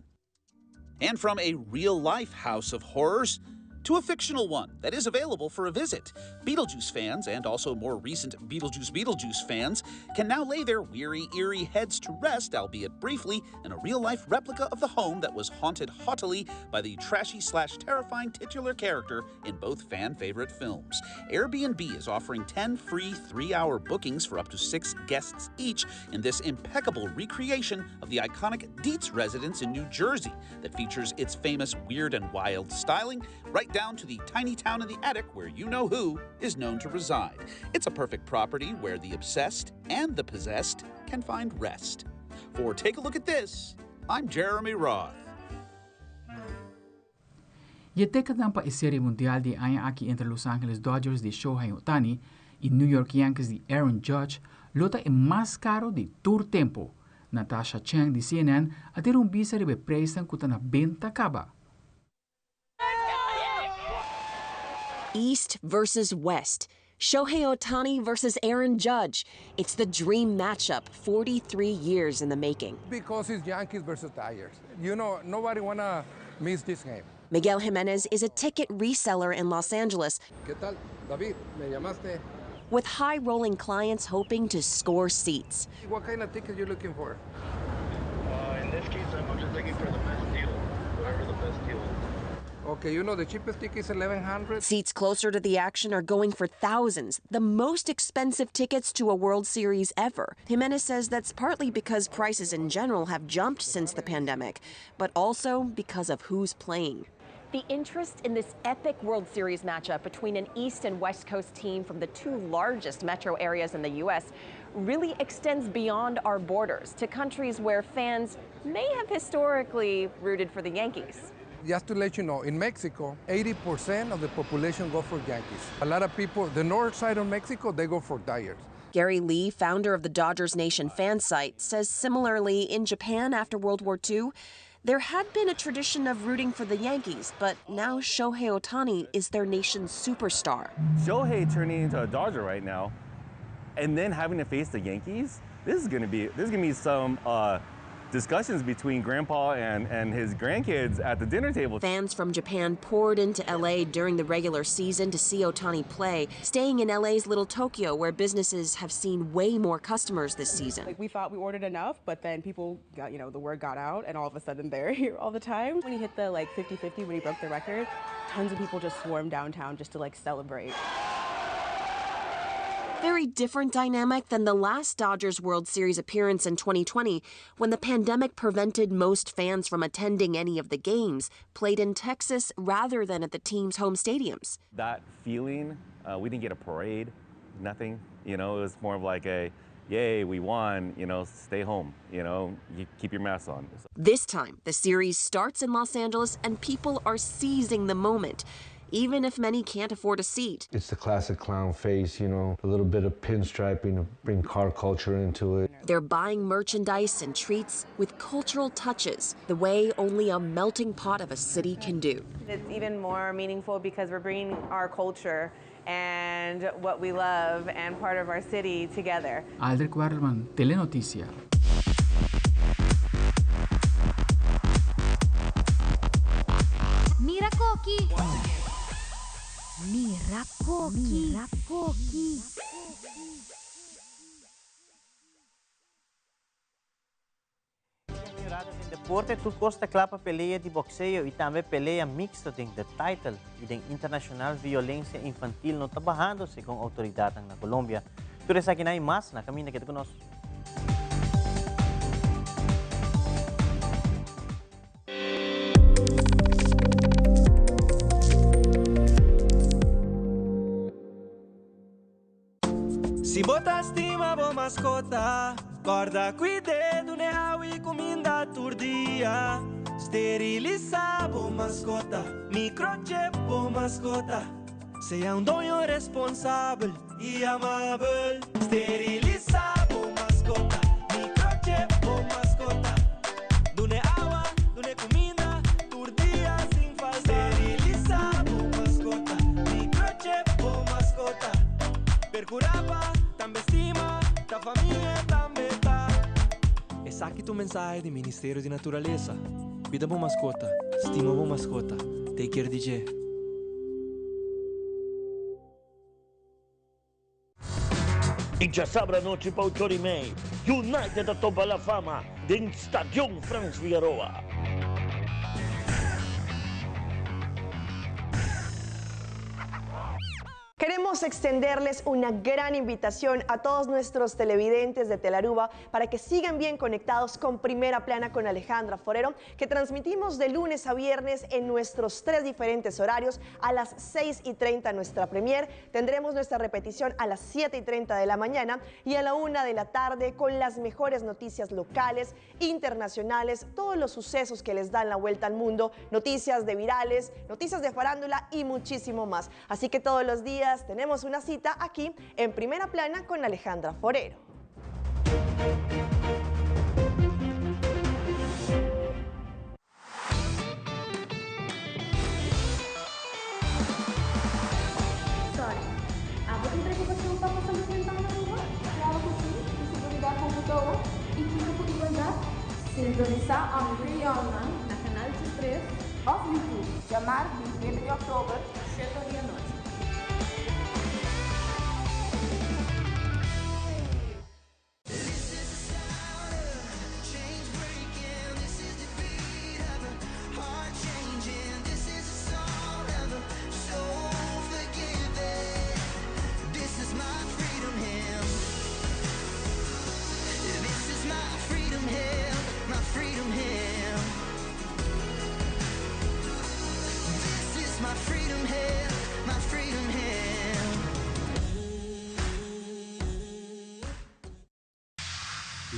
And from a real life house of horrors, to a fictional one that is available for a visit. Beetlejuice fans, and also more recent Beetlejuice Beetlejuice fans, can now lay their weary, eerie heads to rest, albeit briefly, in a real life replica of the home that was haunted haughtily by the trashy slash terrifying titular character in both fan favorite films. Airbnb is offering 10 free three hour bookings for up to six guests each in this impeccable recreation of the iconic Dietz residence in New Jersey that features its famous weird and wild styling, right down to the tiny town in the attic where you know who is known to reside. It's a perfect property where the obsessed and the possessed can find rest. For Take a Look at This, I'm Jeremy Roth. E ticketnan pa e Serie Mundial di e aña aki entre Los Angeles Dodgers di Shohei Ohtani y New York Yankees di Aaron Judge lo ta e mas caro di tur tempo. Natasha Cheng di CNN a tira un bista riba e prijsnan cu ta na benta caba. East versus West. Shohei Ohtani versus Aaron Judge. It's the dream matchup, 43 years in the making. Because it's Yankees versus Dodgers. You know, nobody want to miss this game. Miguel Jimenez is a ticket reseller in Los Angeles. ¿Qué tal, David? ¿Me llamaste? With high-rolling clients hoping to score seats. What kind of ticket are you looking for? In this case, I'm just looking for the best deal, whatever the best deal is. Okay, you know the cheapest ticket is $1,100. Seats closer to the action are going for thousands, the most expensive tickets to a World Series ever. Jimenez says that's partly because prices in general have jumped since the pandemic, but also because of who's playing. The interest in this epic World Series matchup between an East and West Coast team from the two largest metro areas in the U.S. really extends beyond our borders to countries where fans may have historically rooted for the Yankees. Just to let you know, in Mexico, 80% of the population go for Yankees. A lot of people, the north side of Mexico, they go for Dodgers. Gary Lee, founder of the Dodgers Nation fan site, says similarly in Japan after World War II, there had been a tradition of rooting for the Yankees, but now Shohei Ohtani is their nation's superstar. Shohei turning into a Dodger right now, and then having to face the Yankees, this is going to be some discussions between grandpa and his grandkids at the dinner table. Fans from Japan poured into LA during the regular season to see Ohtani play, staying in LA's Little Tokyo, where businesses have seen way more customers this season. We thought we ordered enough, but then people got, you know, the word got out, and all of a sudden they're here all the time. When he hit the 50-50, when he broke the record, tons of people just swarmed downtown just to celebrate. Very different dynamic than the last Dodgers World Series appearance in 2020, when the pandemic prevented most fans from attending any of the games played in Texas rather than at the team's home stadiums. That feeling, we didn't get a parade, nothing. It was more of like a, yay, we won, stay home, you keep your mask on. This time, the series starts in Los Angeles and people are seizing the moment, even if many can't afford a seat. It's the classic clown face, a little bit of pinstriping to bring car culture into it. They're buying merchandise and treats with cultural touches, the way only a melting pot of a city can do. It's even more meaningful because we're bringing our culture and what we love and part of our city together. Aldrich Werleman, Telenoticia. Mira Coqui. Mira Coqui. Mira Coqui. Deporte, tur cos ta cla pa pelea di boxeo y tambe pelea mixto den The Title y den internacional violencia infantil no ta bahando segun autoridadnan na Colombia. Tur esakinan y mas na caminda keda cu nos. Si bo ta stima bo mascota, corda cuid'e, dun'e awa y cuminda tur dia. Sterilisa bo mascota, microchip bo mascota. Sea un doño responsabel y amabel. Sterilisa bo mascota, microchip bo mascota. Dun'e awa, dun'e cuminda, tur dia sin falta. Sterilisa bo mascota, microchip bo mascota. Percura pa tambe stima, ta famia tambe ta. Esaki ta un mensahe di Ministerio di Naturalesa. Cuida bo mascota, stima bo mascota. Take care, DJ. Y djasabra anochi pa ocho ora y mei, United ta topa La Fama den Stadion Frans Figaroa. Queremos extenderles una gran invitación a todos nuestros televidentes de Telaruba para que sigan bien conectados con Primera Plana con Alejandra Forero, que transmitimos de lunes a viernes en nuestros tres diferentes horarios a las 6 y 30 nuestra premier. Tendremos nuestra repetición a las 7 y 30 de la mañana y a la 1 de la tarde con las mejores noticias locales, internacionales, todos los sucesos que les dan la vuelta al mundo, noticias de virales, noticias de farándula y muchísimo más. Así que todos los días tenemos una cita aquí en Primera Plana con Alejandra Forero. Sorry. Abo tin preocupacion pa bo salud mental na Aruba? Claro cu si, cu seguridad bo por towo. Y kico cu igualdad? Sintonisa Andre Youngman na Canal 13 of YouTube. Djamar 29 di òktober, shete or di anochi.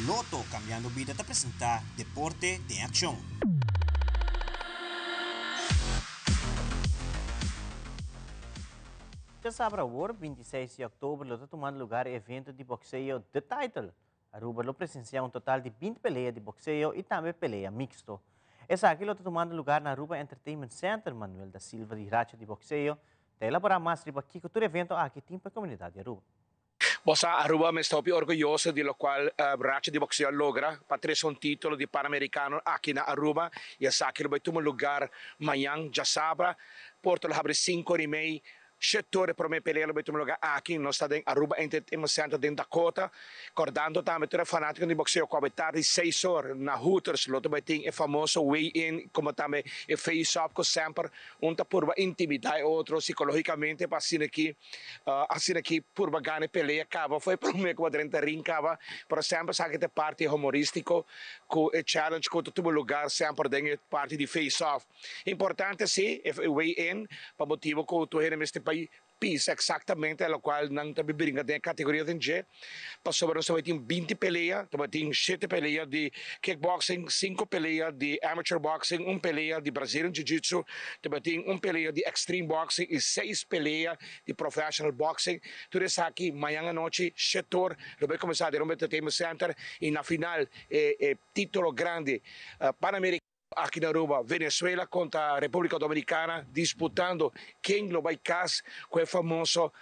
Lotto Cambiando Bida ta presenta Deporte den Accion. Djasabra awor, 26 di october, lo ta tumando lugar e evento di boxeo The Title. Aruba lo presencia un total di 20 pelea di boxeo y tambe pelea mixto. Esaki lo ta tumando lugar na Aruba Entertainment Center. Manuel da Silva di Racha di Boxeo ta elabora mas riba kico tur evento aki tin pa e comunidad di Aruba. Bo sa, Aruba mester hopi orguyoso di locual Racha di Boxeo a logra pa trece un titulo di Panamericano aki na Aruba y esaki lo bay tuma lugar mañan djasabra. Porta lo habri cinco ora y mei Sector e prome pelea lo bay tuma lugar aki, nos ta den Aruba Entertainment Center den Dakota. Cordando tambe tur e fanaticonan di boxeo cu a tardi seis or na Hooters lo ta bay tin e famoso weigh-in como tambe e face-off cu semper un ta purba intimida e otro psicologicamente pa asina ki asina ki purba gana e pelea caba for e prome cu a drenta ring caba pero semper esaki ta e parti humoristico cu e challenge cu ta tuma lugar semper den e parti di face-off. Importante si e weigh in pa motibo cu tur hende mester bay pisa exactamente locual nan ta bringa den e categoria den dje pasobra nos ta bay tin binti pelea, ta bay tin shete pelea di kickboxing, cinco pelea di amateur boxing, un pelea di Brazilian Jiu Jitsu, ta bay tin un pelea di extreme boxing y seis pelea di professional boxing. Tur esaki mañan anochi shete or lo bay cuminsa den Aruba Entertainment Center y na final e titulo grandi Panamericano. Aki na Aruba, Venezuela kontra Republica Dominicana disputando ken lo bai kas ku e famoso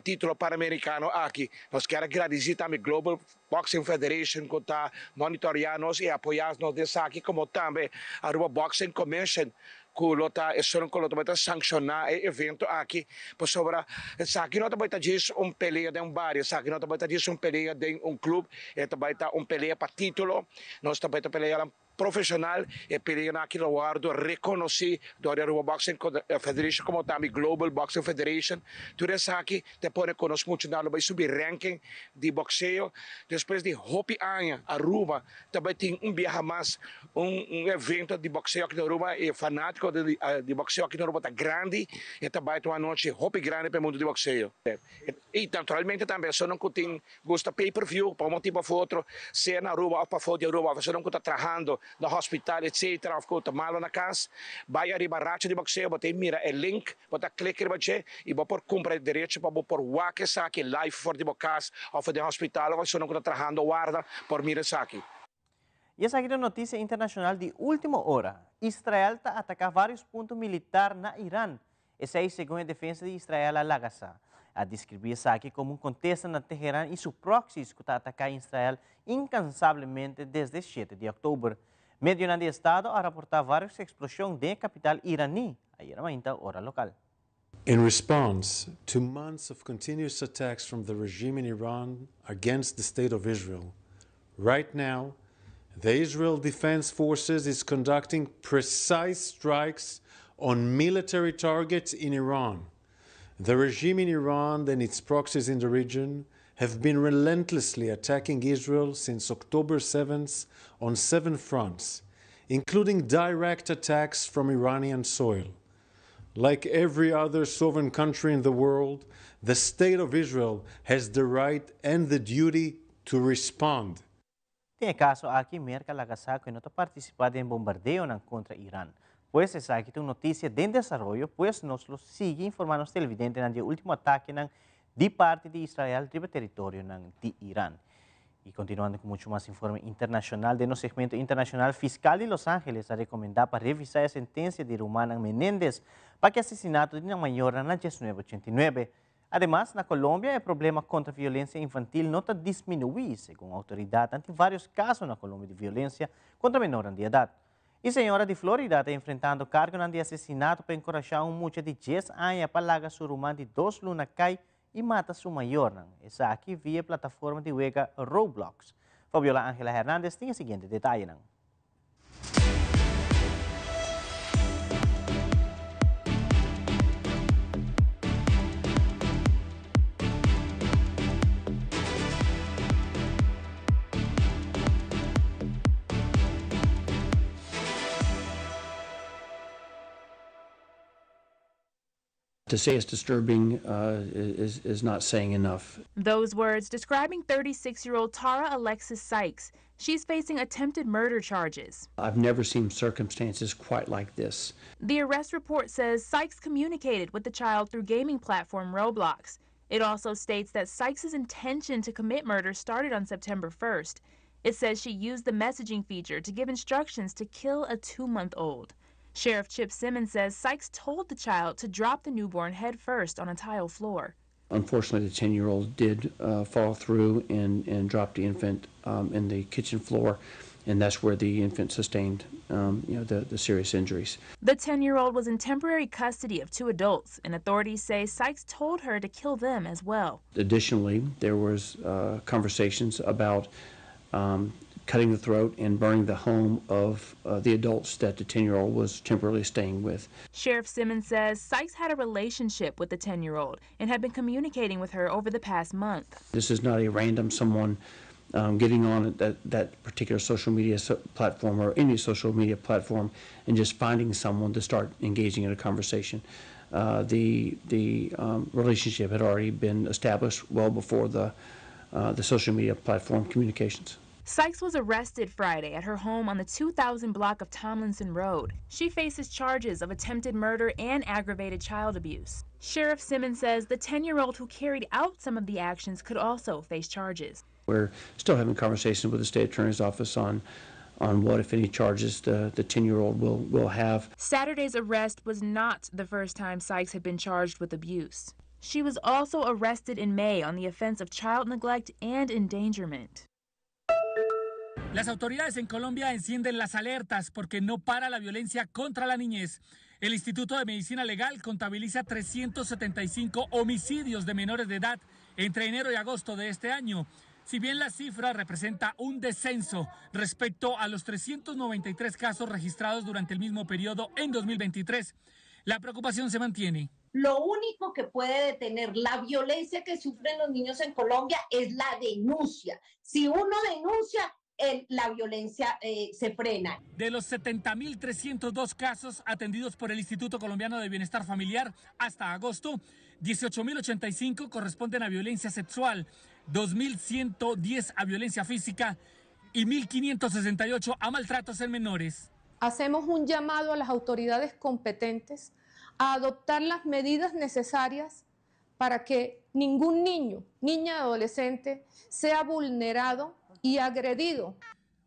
titulo Panamericano aki. Nos kier a gradisi tambe Global Boxing Federation ku ta monitorea nos i apoya nos den esaki komo tambe Aruba Boxing Commission ku lo ta esun ku lo ta bai ta sankshona e evento aki pasobra esaki no ta bai ta djis un pelea den un bario, esaki no ta bai ta djis un pelea den un club, e ta bai ta un pelea pa titulo, nos ta bai ta pelea Profesional, e peleanan aki lo wordo reconoci door di Aruba Boxing Federation como tambe Global Boxing Federation. Tur esaki ta pone cu nos muchanan lo bay subi ranking di boxeo. Despues di hopi aña Aruba ta bay tin un biaha mas un evento di boxeo aki na Aruba. E fanatico di boxeo aki na Aruba ta grandi. E ta bay ta un anochi hopi grandi pa e mundo di boxeo. Y naturalmente tambe esunnan cu tin gusta pay per view pa un motibo of otro, sea na Aruba of pafó di Aruba, of esunnan cu ta trahando na hospital etcetera of cu ta malo na cas, bay ariba Racha di Boxeo, bo ta e mira e link, bo ta click riba dje y bo por cumpra e derecho pa bo por wak esaki live for di bo cas of den hospital of esunnan cu ta trahando warda por mira esaki. Y esaki ta noticia internacional di ultimo ora. Israel ta ataca varios punto militar na Iran. Esey segun e defensa di Israel a laga sa. A describi esaki como un contesta na Teheran y su proxies cu ta ataca Israel incansablemente desde shete di october. Medionan di estado a raporta varios explosion den e capital Irani, ayera mainta ora local. In response to months of continuous attacks from the regime in Iran against the state of Israel, right now, the Israel Defense Forces is conducting precise strikes on military targets in Iran. The regime in Iran and its proxies in the region have been relentlessly attacking Israel since October 7th on seven fronts, including direct attacks from Iranian soil. Like every other sovereign country in the world, the state of Israel has the right and the duty to respond. Den e kaso aki Merka laga sa ku e no ta partisipá den bombardeonan kontra Iran. Pues esaki ta un notisia den desaroyo, pues nos lo sigui informá nos televidentenan di e último atakenan di parti di Israel riba teritorionan di Iran. I kontinuando ku muchu mas informe internashonal, den nos segmento internashonal, fiskal di Los Angeles a rekomendá pa revisá e sentensia di rumannan Menendez pa ku e asesinato di nan mayornan na diesnuebe ochenta i nuebe. Ademas, na Colombia e problema kontra violensia infantil no ta disminuí, segun outoridatnan tin vários kaso na Colombia di violensia kontra menornan di edat. E señora di Florida ta enfrentando kargonan di asesinato pa enkorashá un mucha di dies aña pa laga su ruman di dos luna kai i mata su mayornan, esaki via e plataforma di wega Roblox. Fabiola Angela Hernandez tin e siguiente detayenan. To say it's disturbing uh, is, is not saying enough. Those words describing 36 year old Tara Alexis Sykes. She's facing attempted murder charges. I've never seen circumstances quite like this. The arrest report says Sykes communicated with the child through gaming platform Roblox. It also states that Sykes' intention to commit murder started on September 1st. It says she used the messaging feature to give instructions to kill a two month old. Sheriff Chip Simmons says Sykes told the child to drop the newborn head first on a tile floor. Unfortunately, the 10 year old did uh, fall through and, and drop the infant um, in the kitchen floor, and that's where the infant sustained um, you know, the, the serious injuries. The 10 year old was in temporary custody of two adults, and authorities say Sykes told her to kill them as well. Additionally, there was uh, conversations about um, cutting the throat and burning the home of uh, the adults that the 10 year old was temporarily staying with. Sheriff Simmons says Sykes had a relationship with the 10 year old and had been communicating with her over the past month. This is not a random someone um, getting on that, that particular social media so platform or any social media platform and just finding someone to start engaging in a conversation. Uh, the the um, relationship had already been established well before the, uh, the social media platform communications. Sykes was arrested Friday at her home on the 2000 block of Tomlinson Road. She faces charges of attempted murder and aggravated child abuse. Sheriff Simmons says the 10 year old who carried out some of the actions could also face charges. We're still having conversations with the state attorney's office on on what, if any, charges the, the 10 year old will, will have. Saturday's arrest was not the first time Sykes had been charged with abuse. She was also arrested in May on the offense of child neglect and endangerment. Las autoridades en Colombia encienden las alertas porque no para la violencia contra la niñez. El Instituto de Medicina Legal contabiliza 375 homicidios de menores de edad entre enero y agosto de este año. Si bien la cifra representa un descenso respecto a los 393 casos registrados durante el mismo periodo en 2023, la preocupación se mantiene. Lo único que puede detener la violencia que sufren los niños en Colombia es la denuncia. Si uno denuncia, el, la violencia eh, se frena. De los 70.302 casos atendidos por el Instituto Colombiano de Bienestar Familiar hasta agosto, 18.085 corresponden a violencia sexual, 2.110 a violencia física y 1.568 a maltratos en menores. Hacemos un llamado a las autoridades competentes a adoptar las medidas necesarias para que ningún niño, niña, adolescente sea vulnerado y agredido.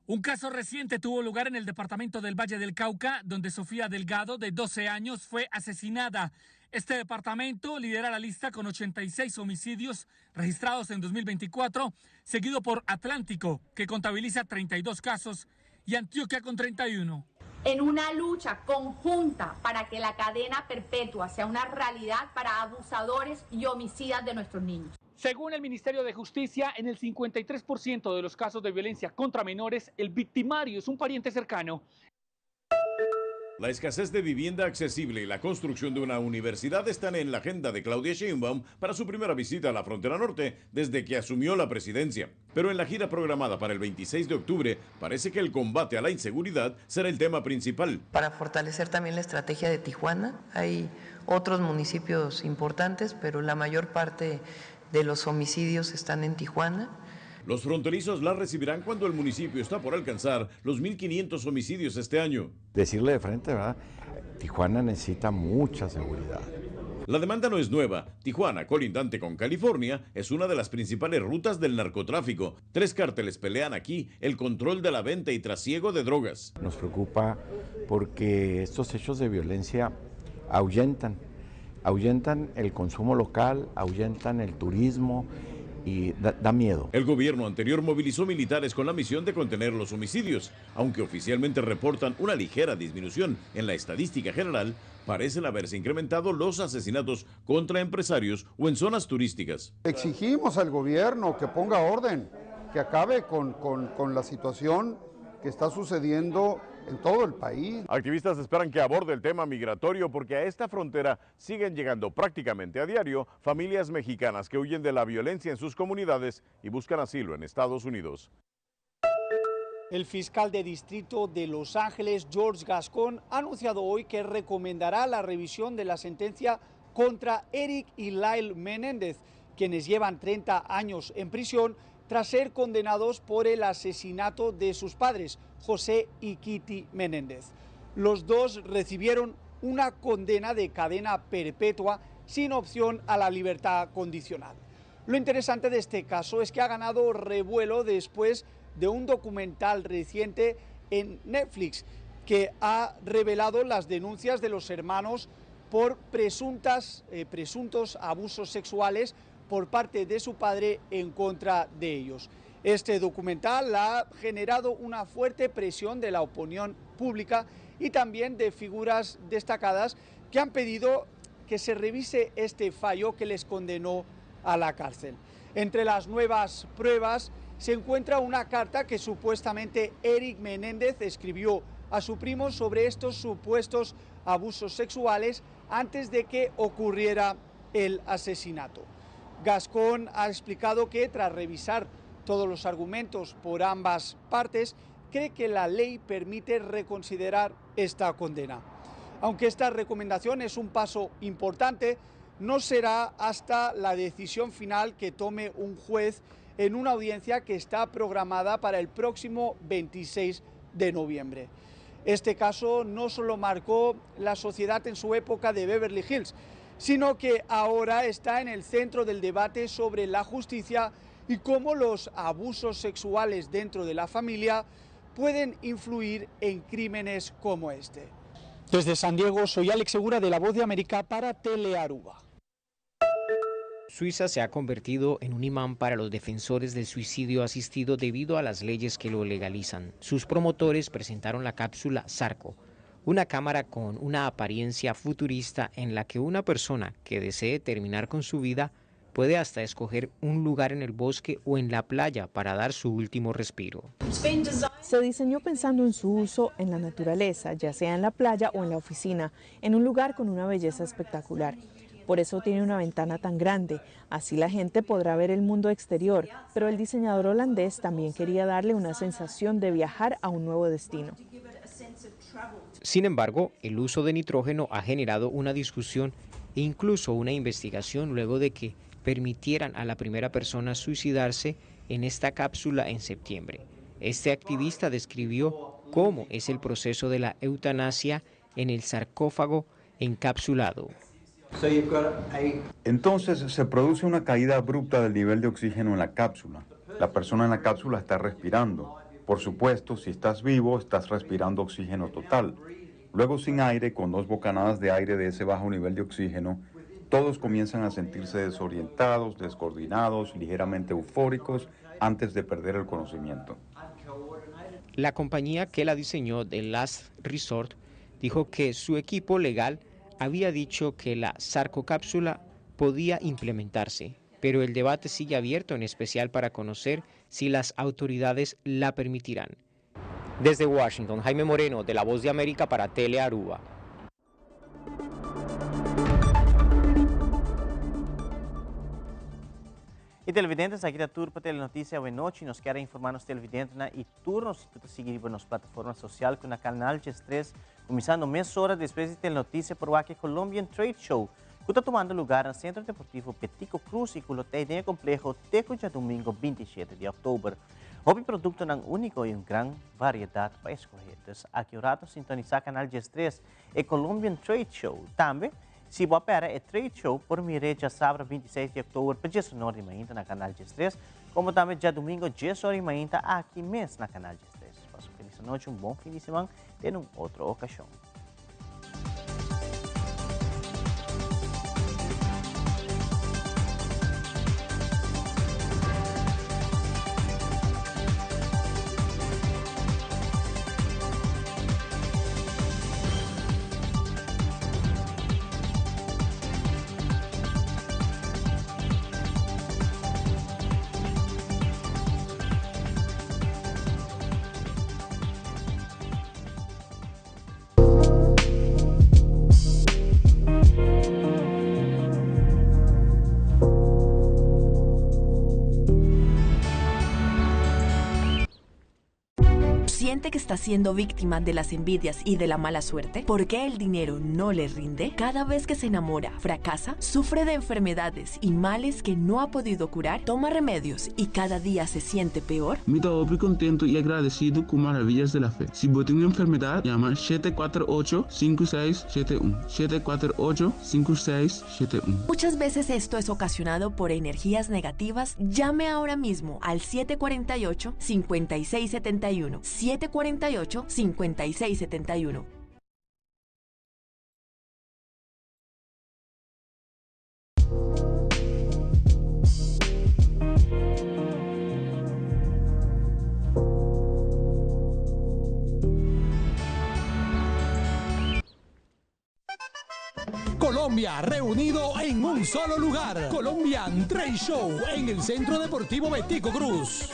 Un caso reciente tuvo lugar en el departamento del Valle del Cauca, donde Sofía Delgado, de 12 años, fue asesinada. Este departamento lidera la lista con 86 homicidios registrados en 2024, seguido por Atlántico, que contabiliza 32 casos, y Antioquia con 31. En una lucha conjunta para que la cadena perpetua sea una realidad para abusadores y homicidas de nuestros niños. Según el Ministerio de Justicia, en el 53% de los casos de violencia contra menores, el victimario es un pariente cercano. La escasez de vivienda accesible y la construcción de una universidad están en la agenda de Claudia Sheinbaum para su primera visita a la frontera norte desde que asumió la presidencia. Pero en la gira programada para el 26 de octubre, parece que el combate a la inseguridad será el tema principal. Para fortalecer también la estrategia de Tijuana, hay otros municipios importantes, pero la mayor parte de los homicidios están en Tijuana. Los fronterizos la recibirán cuando el municipio está por alcanzar los 1.500 homicidios este año. Decirle de frente, ¿verdad? Tijuana necesita mucha seguridad. La demanda no es nueva. Tijuana, colindante con California, es una de las principales rutas del narcotráfico. Tres cárteles pelean aquí el control de la venta y trasiego de drogas. Nos preocupa porque estos hechos de violencia ahuyentan, ahuyentan el consumo local, ahuyentan el turismo y da, da, miedo. El gobierno anterior movilizó militares con la misión de contener los homicidios. Aunque oficialmente reportan una ligera disminución en la estadística general, parecen haberse incrementado los asesinatos contra empresarios o en zonas turísticas. Exigimos al gobierno que ponga orden, que acabe con, con, con la situación que está sucediendo en todo el país. Activistas esperan que aborde el tema migratorio porque a esta frontera siguen llegando prácticamente a diario familias mexicanas que huyen de la violencia en sus comunidades y buscan asilo en Estados Unidos. El fiscal de distrito de Los Ángeles, George Gascón, ha anunciado hoy que recomendará la revisión de la sentencia contra Eric y Lyle Menéndez, quienes llevan 30 años en prisión tras ser condenados por el asesinato de sus padres, José y Kitty Menéndez. Los dos recibieron una condena de cadena perpetua sin opción a la libertad condicional. Lo interesante de este caso es que ha ganado revuelo después de un documental reciente en Netflix que ha revelado las denuncias de los hermanos por presuntas, eh, presuntos abusos sexuales por parte de su padre en contra de ellos. Este documental ha generado una fuerte presión de la opinión pública y también de figuras destacadas que han pedido que se revise este fallo que les condenó a la cárcel. Entre las nuevas pruebas se encuentra una carta que supuestamente Eric Menéndez escribió a su primo sobre estos supuestos abusos sexuales antes de que ocurriera el asesinato. Gascón ha explicado que tras revisar todos los argumentos por ambas partes, cree que la ley permite reconsiderar esta condena. Aunque esta recomendación es un paso importante, no será hasta la decisión final que tome un juez en una audiencia que está programada para el próximo 26 de noviembre. Este caso no solo marcó la sociedad en su época de Beverly Hills, sino que ahora está en el centro del debate sobre la justicia y cómo los abusos sexuales dentro de la familia pueden influir en crímenes como este. Desde San Diego, soy Alex Segura de La Voz de América para Telearuba. Suiza se ha convertido en un imán para los defensores del suicidio asistido debido a las leyes que lo legalizan. Sus promotores presentaron la cápsula Sarco, una cámara con una apariencia futurista en la que una persona que desee terminar con su vida puede hasta escoger un lugar en el bosque o en la playa para dar su último respiro. Se diseñó pensando en su uso en la naturaleza, ya sea en la playa o en la oficina, en un lugar con una belleza espectacular. Por eso tiene una ventana tan grande, así la gente podrá ver el mundo exterior, pero el diseñador holandés también quería darle una sensación de viajar a un nuevo destino. Sin embargo, el uso de nitrógeno ha generado una discusión e incluso una investigación luego de que permitieran a la primera persona suicidarse en esta cápsula en septiembre. Este activista describió cómo es el proceso de la eutanasia en el sarcófago encapsulado. Entonces se produce una caída abrupta del nivel de oxígeno en la cápsula. La persona en la cápsula está respirando. Por supuesto, si estás vivo, estás respirando oxígeno total. Luego sin aire, con dos bocanadas de aire de ese bajo nivel de oxígeno, todos comienzan a sentirse desorientados, descoordinados, ligeramente eufóricos antes de perder el conocimiento. La compañía que la diseñó, The Last Resort, dijo que su equipo legal había dicho que la sarcocápsula podía implementarse, pero el debate sigue abierto, en especial para conocer si las autoridades la permitirán. Desde Washington, Jaime Moreno, de La Voz de América para Tele Aruba. Y televidentes, aki ta tur pa Telenoticia awe nochi. Nos kier informa nos televidentenan y tur nos cu ta sigui riba nos plataforma social cu na Canal 13, cuminsando mesora despues di Telenoticia por wak e Colombian Trade Show cu ta tumando lugar na Centro Deportivo Betico Croes y cu lo t'ey den e compleho te cu djadomingo 27 di october. Hopi productonan unico y un gran variedad pa escoge. Dus aki un rato sintonisa Canal 13, e Colombian Trade Show. Tambe, Si bo a pera e Trade Show, por mir'é djasabra 26 di òktober pa diesunor di mainta na Kanal 13, komo tambe djadumingo dies ora di mainta aki mes na Kanal 13. Pasa un felis anochi, un bon fin di siman, te na un otro okashon. ¿Siente que está siendo víctima de las envidias y de la mala suerte? ¿Por qué el dinero no le rinde? Cada vez que se enamora, fracasa, sufre de enfermedades y males que no ha podido curar, toma remedios y cada día se siente peor? Mi ta hopi contento y agradecido cu Maravillas de la Fe. Si bo tin un enfermedad, yama 748 5671. 748 5671. Muchas veces esto es ocasionado por energías negativas. Llame ahora mismo al 748 5671. 748 5671. Colombia reunido en un solo lugar. Colombian Trade Show en el Centro Deportivo Betico Cruz.